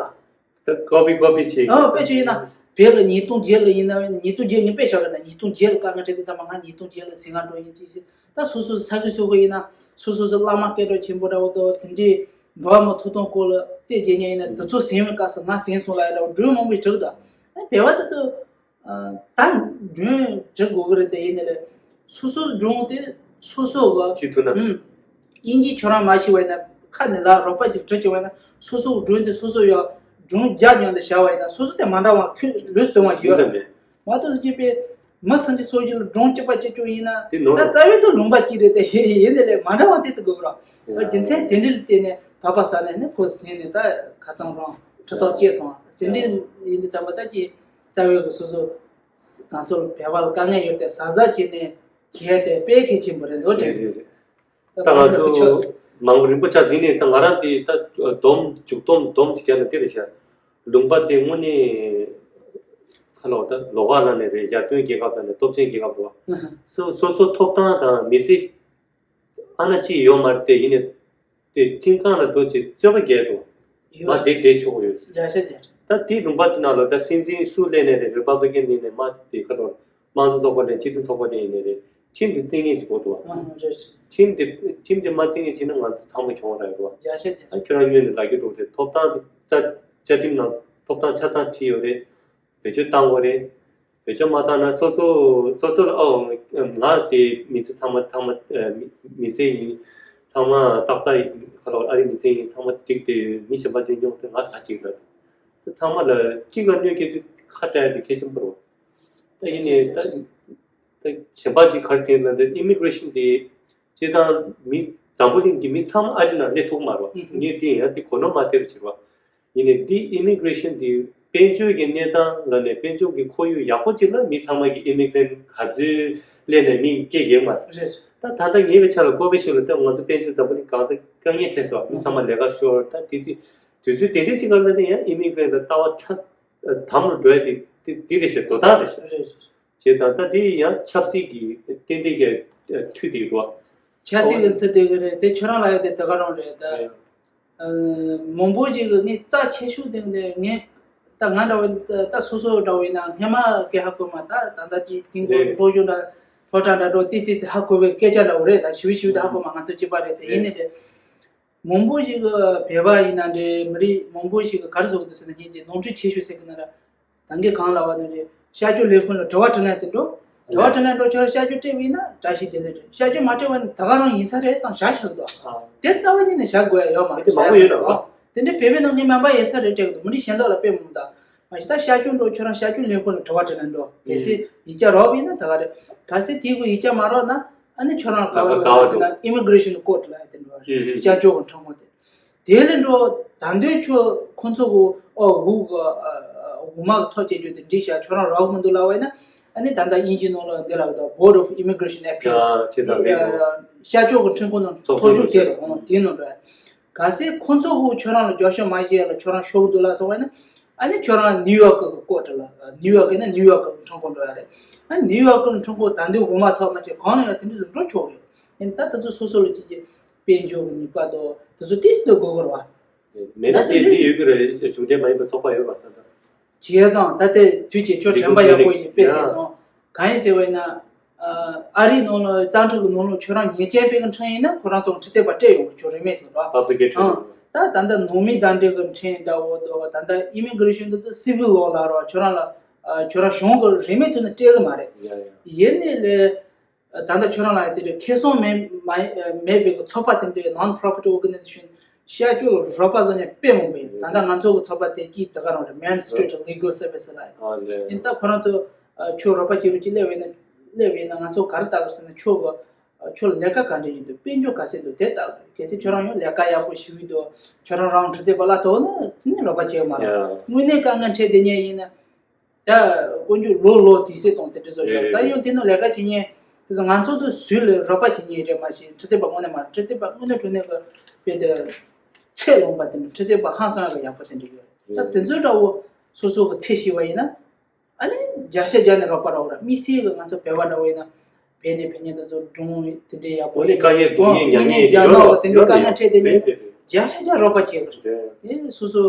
ད་ཀོ་པི་ཀོ་པི་བྱེད། ཨ་དཔེ་ཆ་ཡིན་ན་བོད་ལ་ཉིས་སྟོང་བརྒྱད་ལ་ཡིན་ན། ཉིས་སྟོང་བརྒྱད་ངས་དཔེ་བཞག་གི་ན། ཉིས་སྟོང་བརྒྱད་ལ་དཀའ་ངལ་འཕྲད་དུས་ཙམ་པ་ང་ཉིས་སྟོང་བརྒྱད་ལ་ཟིན་ང་འགྲོ་ཡིན་ཅིག་ཟེར། ད་སོ་སོ་ས་ཁུལ་སོ་ཁུལ་ཡིན་ན་སོ་སོ་སོ་བླ་མ་སྐད་གྲགས་ཆེན་པོ་འདྲ་བོ་དང་དེ་འདྲའི་འགྲོ་བ་མི་ཐོབ་ཐང་སྐོར་ལ་རྩད་འགེལ་མཁན་ཡིན་ན། དེ་ཚོ་ཟིན་བའི་སྐབས་སུ་ང་ཟིན་སོང་ལབ་ཡ་འདྲ་བོ་སྒྲུང་མང་པོ་ཞིག་བྲིས་འདུག་ཨ་བོད་པ་དེ་ཚོ་ད་སྒྲུང་འབྲི་དགོས་ཀྱི་རེད་དེ། ཡིན་ནའི་ལས་སོ་སོའི་སྒྲུང་དེ་སོ་སོ་གི་བྲིས་ཐུབ་ན། ཨུམ། དབྱིན་ཇི་ཁྱོད་རང་མ་ཤེས་པ་ཡིན་ན་ཁ་ནས་ལབ་རོགས་པ་ཅིག་འབྲི་བྱས་པ་ཡིན་ན། སོ་སོའི་སྒྲུང་དེ་སོ་སོ་ཡང་སྒྲུང་རྒྱག་མྱོང་དེ་བཞག་པ་ཡིན་ན། སོ་སོ་དེ་མ་འདྲ་བ་ཁྱོད་ལུས་སུ་དོན་པ་ཞིག་ཡོད་རེད། མ་གཏོགས་སུ་སྐྱེས་པའི་མི་སུམ་ཅུ་སོ་བཞི་ལ་སྒྲུང་གཅིག་པ་གཅིག་རྐྱང་ཡིན་ན། དེ་ནོར་ད་རྩ་བའི་དུ་ལུང་པ་གཅིག་རེད་དེ། ཡིན་ནའི་ལས་མ་འདྲ་བ་དེ་ཚོ་དགོས་རོགས། རྒྱུ་མཚན་དེ་འདྲ་ལ་བརྟེན་ནས་དག་པ་ཟ་ནས་ནི་ཁོ་ཟིན་ནས་ད་ཁ་ཚང་རང་ཁྲི་ཐོག་སྐྱེས་སོང་། དེ་འདྲ་ཡིན་དུས་ཙམ་པ་ད་ཅི་རྩ་བའི་གི་སོ་སོ་ང་ཚོར་བོད་པ་ལ་དཀའ་ངལ་ཡོད་དེ་གཟབ་གཟབ་བྱས་ནས་བྱས་ཏེ་དཔེ་གལ་ཆེན་པོ་རེད་འདུག་དྲན། རེད་རེད་རེད། ད་ད་ང་མང་པོ་ཚོ་ཆགས་སོང་། མང་པོ་རིམ་པ་ཆགས་ཟིན་ནས། ད་ང་རང་དེ་ད་སྡོམ་མཇུག་སྡོམ་སྡོམ་ཅིག་བརྒྱབ་ན་དེ་རེད་ཤག་ལུང་པ་དེ་དངོས་གནས་ཁ་ལོ་ད་ལོགས་ཀ་ལ་ནས་རེད། ཡར་ཐོན་རྒྱལ་ཁབ་དང་ནས་སྟོབས་ཆེན་རྒྱལ་ཁབ་རེད་བ། སོ་སོ་སོ་ཐོབ་ཐང་དང་མི་ཚེ་ཨ་ན་ཅི་ཡོད་མ་རེད་དེ། ཡིན་ནས་དེ་ཁྲིམས་ཁང་ལ་འགྲོ་ཅིག་རྩོད་པ་རྒྱག་འགྲོ་མ་བསྡད་བསྡད་ཆོག་གི་ཡོད། བརྒྱ་ཆ་བརྒྱ། ད་དེ་ལུང་པ་དེ་ནང་ལ་ད་སྲིད་འཛིན་སུ་སླེབས་ནས་རེད། རི་པབ་ལི་ཀན་ནས་ནས་མ་དེ་ཁ་ཐོར་དམངས་གཙོ་ཚོགས་པ་ནས་སྤྱི་མཐུན་ཚོགས་པ་ནས་ཡིན་ནས་རེད། ཁྲིམས་དེ་བརྩི་མཁན་ཞིག་དགོས་འདུག་བ། ཨ་རེད། ཁྲིམས་དེ་ཁྲིམས་དེ་མ་བརྩི་མཁན་ཞིག་ན་ང་ཚོ་ཚང་མ་གྱོང་རག་གི་རེད་བ། བརྒྱ་ཆ་བརྒྱ། ཨ་ཁྱོད་རང་ངོས་ནས་ལབ་རྒྱུ་འདུག་དེ་ཐོབ་ཐང་དེ་རྩ་བཅའ་ཁྲིམས་ནང་ཐོབ་ཐང་ཆ་ཚང་བྲིས་ཡོད་རེད། བེད་སྤྱོད་བཏང་དགོས་རེད། བེད་སྤྱོད་མ་བཏང་ན་སོ་སོ་སོ་སོ་ལ་ཨོ་ང་དེ་མི་ཚེ་ཚང་མ་ཚང་མ་ཨ་མི་མི་ཚེ་ཡིན། ཚང་མ་ཏག་ཏག་ཡིན། ཁ་ལོ་ཨ་རི་མི་ཚེ་ཡིན། ཚང་མ་འགྲིག་དེ་མི་གཞན་པ་ཅན་སྐྱོང་དེ་ང་ག་ཅིག་རེད། དེ་ཚང་མ་ལ་གཅིག་ལ་གནོད་སྐྱེལ་དུས་ཁ་བྲལ་དེ་གལ་ཆེན་པོ་རེད། ད་ཡིན་ནའི་ད་ད་གཞན་པ་ཅིག་ག་རེ་དེ་ལ་འདི་ཨི་མི་གྷི་རེ་ཤན་དེ་སྤྱིར་བཏང་མི་འཛམ་བུ་གླིང་གི་མི་ཚང་མ་ཨ་རི་ནང་སླེབས་ཐུབ་མ་རེད། ངས་དེ་ཡང་དེ་གོ་ནོར་མ་ཐེབས་བྱེད་པ། ཡིན་ནའི་འདི་ཨི་མི་གྷི་རེ་ཤན་འདི་ དཔལ་འབྱོར་གྱི་གནས་སྟངས་ལ་ནས་དཔལ་འབྱོར་གྱི་ཁོར་ཡུག་ཡག་པོ་ཅིག་ལ་མི་ཚང་མ་གི་ཨི་མི་གྷ་རན་ག་ཚོད་སླེབས་ནས་མི་སྐད་རྒྱག་མ་རེད། རེད། ད་ད་ལྟ་ངེད་ཀྱི་ཆ་ལ་ཀོ་ཝི་ཤིལ་ལ་ད་ང་ཚོ་དཔལ་འབྱོར་འཛམ་བུ་གླིང་གང་ས་དཀའ་ངལ་འཕྲད་སོང་། མི་ཚང་མ་ལས་ཀ་ཤོར། ད་དེ་དུས་དུས་ཚོད་དེ་འདྲའི་ཅིག་སྒང་ལ་ནི་ཡང་ཨི་མི་གྷ་རན་ག་ལ་ལྟ་བ་ཁྲ་དམ་རུ་འགྲོ་ཡ་དེ་དེ་དེ་རེད་ཤག་དོ་བདག་རེད་ཤག་རེད། བྱས་ཙང་ད་དེ་ཡང་ཆབ་སྲིད་ཀྱི་ཏན་ཏན་གྱི་མཐུད་དེ་འགྲོ། ཆབ་སྲིད་ཀྱི་མཐུད་དེ་གི་རེད་དེ། ཁྱོད་རང་ལ་ཡ་དེ་དེ་ག་རང་རེད་ད། རེད། ཨ། མང་པོ་ཞིག་གི་ངས་རྩ་ཆེ་ཤོས་དེ་ནི་ངས་ད་ང་འདྲ་བོ་ད་སོ་སོ་འདྲ་བོ་ཡིན་ན་སྔས་མ་སྐད་ཧ་གོ་མ། ད་ད་ལྟ་ཅིག་དེང་གོ་རེད། སློབ་སྦྱོང་འདྲ་སློབ་གྲྭ་འདྲ་འགྲོ་ཏིས་ཏིས་ཧ་གོ་བའི་སྐད་ཆ་འདྲ་བོ་རེད། ད་ཞུ་ཞུ་ད་ཧ་གོ་མ། ང་ཚོ་གཅིག་པ་རེད་དེ། ཡིན་ནི་རེད། མང་པོ་ཞིག་གི་བོད་པ་ཡིན་ན་འདྲ་མི་རིགས་མང་པོ་ཞིག་གི་ག་རེ་བཟོ་གི་འདུག་ཟེར་ན། ངས་ཀྱི་ནོར་འཁྲུལ་ཆེ་ཤོས་ཟེར་གི་ན་ར། ད་གིན་གང་ལབ་པ་ནང་བཞིན་བཤད་སྤྱོད་ལས་ཁུངས་ལ་དྲི་བ་དྲིས་ལན་དེ་འགྲོ། དྲི་བ་དྲིས་ལན་འགྲོ། ཁྱོད་བཤད་སྤྱོད་སྤྲད་པ་ཡིན་ན་བཀྲ་ཤིས་བདེ་ལེགས་རེད། བཤད་སྤྱོད་མ་སྤྲད་པ་ཡིན་ན་ད་ག་རང་ཡིན་ས་རེད་བསམ་བཞག་བཞག་གི་འདུག་ཨ། དེ་རྩ་བ་ཉིད་ནས་བཞག་དགོས་ཡ་ཡོད་མ་རེད། དེ་མང་པོ་ཡོད་ན། ཨ། དེ་འདྲའི་བོད་པའི་ནང་གི་མ་འབའ་ཡིན་ས་རེད་སྤྲད་གི་འདུག་མི་རིགས་གཞན་དག་ལ་དཔེ་མི་འདུག་མ་གཞི་ད་བཤད་སྤྱོད་འགྲོ། ཁྱོད་རང་བཤད་སྤྱོད་ལས་ཁུངས་ལ་དྲི་བ་དྲིས་ལན་འགྲོ། གལ་སྲིད་ཡིག་ཆ་རག་པ་ཡིན་ན་ད་ག་རེད། གལ་སྲིད་དེ་གི་ཡིག་ཆ་མ་རག་ན་ཨ་ནི་ཁྱོད་རང་ག་བ་ལ་ཟེར་ན་ཨི་མི་གྷི་རེ་ཤན་ཀོ་ཊི་ལ་ཡ་དེ་འགྲོ་བ་རེད། བཤད་སྤྱོད་གི་ཁྲིམས་ཁང་དེ། དེ་ལས་འགྲོ། ད་འདོད་ཆོ་ཁོང་ཚོ་གི་ཨོ་འུ་གི་ཨ་འུ་མ་གི་ཐག་བཅད་རྒྱུ་དེ་འགྲིག་ཤག་ཁྱོད་རང་རག་མི་འདུག་ལབ་པ་ཡིན་ན། ཨ་ནི་ད་ལྟ་དབྱིན་ཇིའི་ནང་ལ་འདི་ལ་གི་ད་Board of Immigration Appeal། ཨ། བྱས་ཙང་མེད་འགྲོ། བཤད་སྤྱོད་གི་ཁྲིམས་ཁང་ནང་ཚོགས་ཐོ་ཞུགས་དེ་རེད། ཨོ་དེའི་ནང་འགྲོ། གལ་སྲིད་ཁོང་ཚོ་གི་ཁྱོད་རང་ལ་རྒྱབ་སྐྱོར་མ་བྱས་ལ་ཁྱོད་རང་ཤོར་གི་འདུག་ལབ་སོང་བ་ཡིན་ན། ཨ་ནི་ཁྱོད་རང་ནིའུ་ཡོག་གི་ཀོ་ཊི་ལ། ནིའུ་ཡོག་གི་ན་ནིའུ་ཡོག་གི་ཁྲིམས་ཁང་འགྲོ་ཡ་རེད། ཨ་ནི་ནིའུ་ཡོག་གི་ཁྲིམས་ཁང་ད་འདོད་འུ་མ་ཐག་མ་བཅད་གང་ལ་ཡང་དེ་འདྲ་ཟིག་འགྲོ་ཆོག་གི། ཡིན་ད་ད་དུང་སོ་སོ་ལ་ཅིག་ཅིག་དཔལ་འབྱོར་གྱི་ནུས་པ་དང་དེ་ཚོ་ཏིས་ཏུ་དགོས་དགོས་རེད་བ། མེད་ན་དེ་དེ་ཡོད་ཀྱི་རེད། གཞུང་འབྲེལ་མ་ཡིན་པའི་ཚོགས་པ་ཡོད་པ་ད་ལྟ། བྱས་ཙང་ད་ལྟའི་དུས་ཀྱི་ཁྱོད་དྲན་པ་ཡག་པོ་ཡིན་དཔེ་གསལ་སོང་། གང་ཡིན་ཟེར་བས་ན། ཨ་རིའི་ནང་ལ་རྩ་ཁྲིམས་ཀྱི་ནང་ལ་ཁྱོད་རང་ཉེས་ཅན་དཔེ་གི་ཁྲིམས་ཡིན་ན་ཁོ་རང་ཚོ་ཁྲི་ཚེ་པ་སྤྲད་ཡོང་གི་ཁྱོད་རིན་མེད་དུ་ར། ཨ་ད་ད་ནང་མི་ཟླ་འདྲེ་གི་ཁྲིམས་འདྲ་བོ་དོ་ད་ལྟ་ཨི་མི་གྷི་རེ་ཤན་དུ་སི་བིལ་ལོ་ལ་ར་ཁྱོད་རང་ལ་ཁྱོད་རང་གཞུང་གི་རིན་མེད་དུ་ནི་སྤྲད་གི་མ་རེད། ཡིན་ནི་ལས། ད་ལྟ་ཁྱོད་རང་ལ་དེ་འདྲའི་ཁེ་བཟང་མེད་མ་མེད་པའི་གི་ཚོགས་པ་དེ་འདྲའི་non profit organization བཤད་རྒྱུ་རོགས་པ་བཟོ་ནས་དཔེ་མང་པོ་ཡིན། ད་ལྟ་ང་ཚོ་གི་ཚོགས་པ་དེ་གཅིག་དེ་ག་རང་རེད། Main Street Legal Service ལ་ཡིན། ཡིན་ད་ཁོ་རང་ཚོ་ཁྱོད་རོགས་པ་བྱེད་རོགས་ཀྱི་སླེབས་ཡིན་ན་སླེབས་ཡིན་ན་ང་ཚོ་ག་རེ་ལྟ་གི་ཟེར་ན་ཁྱོད་གི་ཁྱོད་ལ་ལས་ཀ་ག་འདྲ་ཡིན་འདུག་དཔལ་འབྱོར་ག་ཚད་འདུག་དེ་ལྟ་གི། གལ་སྲིད་ཁྱོད་རང་ཡང་ལས་ཀ་ཡག་པོ་ཞིག་ཡིན་འདུག་ཁྱོད་རང་རང་ཁྲི་ཚེ་པ་ལ་ཐོག་ན་ནི་རོགས་པ་བྱེད་མ་རེད། དངོས་གནས་དཀའ་ངལ་འཕྲད་བསྡད་མཁན་ཡིན་ན། ད་དཀོན་མཆོག་ལོ་ལོ་དུས་ཚོད་དང་དེ་འདྲ་བཟོ་ཆོག་ད་ཡང་དེ་ནང་ལས་ཀ་བྱེད་མཁན་དེ་ཚོ་ང་ཚོ་དུ་ཟུར་ལ་རོགས་པ་བྱེད་མཁན་རེད་མ་གཞི་ཁྲི་ཚེ་པ་དངོས་གནས་མ་རེད། ཁྲི་ཚེ་པ་དངོས་གནས་དྲང་གནས་ཀྱི་དཔེ་དེ་ཚད་ལོངས་པ་དེ་འདྲ། ཁྲི་ཚེ་པ་ཧང་སང་ཡག་པ་དེ་འདྲ་ཡོད་རེད། ད་དེ་ཚོ་འདྲ་བོ་སོ་སོ་གི་ཚད་ཤེས་པ་ཡིན་ན་ཨ་ནི་བརྒྱ་ཆ་བརྒྱ་ནས་རོགས་པ་རག་ར། དམིགས་བསལ་གི་ང་ཚོ་བོད་པ་འདྲ་བོ་ཡིན་ན་བོད་ནས་བོད་ཉིད་དེ་ཚོ་སྒྲུང་དེ་འདྲའི་ཡག་པོ་དངོས་གནས་དཀའ་ངལ་སྡུག་བསྔལ་མྱངས་མཁན་ཡོད་རེད། ཡོད་རེད། དེ་འདྲའི་དཀའ་ངལ་འཕྲད་དེ་ནས་བརྒྱ་ཆ་བརྒྱ་རོགས་པ་བྱེད་དགོས་རེད། དེ་སོ་སོ།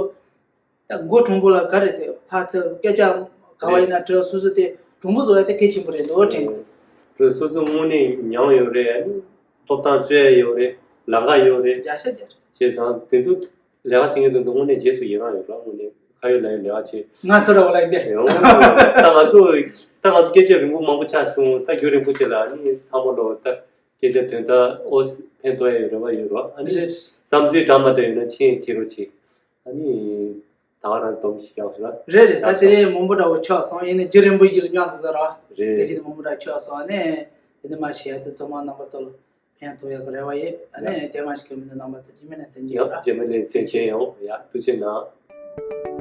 ད་མགོ་དྲང་པོ་ལ་ག་རེ་ཟེར་ཕར་ཚུར་སྐད་ཆ་ག་བ་ཡིན་ན་དྲི། སོ་སོ་དེ་དྲང་པོ་བཟོ་ཡ་དེ་གལ་ཆེན་པོ་རེད་འདུག་དྲན། རེད། སོ་སོ་དངོས་གནས་མྱངས་ཡོད་རེད། ཐོབ་ཐང་རྩོད་ཡ་ཡོད་རེད། ལམ་ཁ་ཡོད་རེད། བརྒྱ་ཆ་བརྒྱ་རེད། བྱས་ཙང་དེ་ཚོ་ལས་ཀ་བྱེད་མཁན་དེ་ཚོ་དངོས་གནས་རྗེས་སུ་ཡི་རང་ཡོད་རེད། དངོས་གནས་ཁ་ཡོད་ལག་ཡོད་ལས་ཀ་བྱེད། ང་ཚོ་ར་བ་ལ་ཡིན་པས། ད་ང་ཚོ་ད་ང་ཚོ་སྐད་ཆ་རིང་པོ་མང་པོ་ཆགས་སོང་། ད་རྒྱུན་རིང་པོ་བྱས་ལ་ནི་ཚང་མ་ལོ་ད་སྐད་ཆ་དོན་དག་ཨོ་ཕན་ཐོགས་ཡ་ཡོད་རེ་བ་ཡོད་རོགས། ཨ་ནི་བསམ་ཚུལ་འདྲ་མ་འདྲ་ཡོད་ན་མཆན་འཁྱེར་རོགས་བྱེད། ཨ་ནི། ད་ག་རང་སྡོམ་ཞིག་རྒྱག་ཞིག་ལ། རེད་རེད། ད་དེ་རིང་མང་པོ་འདྲ་བོ་ཆགས་སོང་། ཡིན་ནའི་རྒྱུན་རིང་པོ་ཞིག་ལ་མཉམ་དུ་བཟོ་ར། རེད། དེ་བཞིན་མང་པོ་འདྲ་ཆགས་སོང་ནས། དེ་ནས་མ་ཤེས་ཡ་དེ་ཚང་མ་རྣམ་པ་ཚོ་ལ་ཕན་ཐོགས་ཡག་གི་རེ་བ་ཡོད། ཨ་ནི་དེ་མ་ཞིག་གི་མི་འདུག་རྣམ་པ་ཚོ་རྗེས་མ་ལ་མཚན་རྗེས་ཡོད་ར། རྗེས་མ་ལ་མཚན་རྗེས་ཡོང་། ཡ་ཐུགས་རྗེ་གནང་།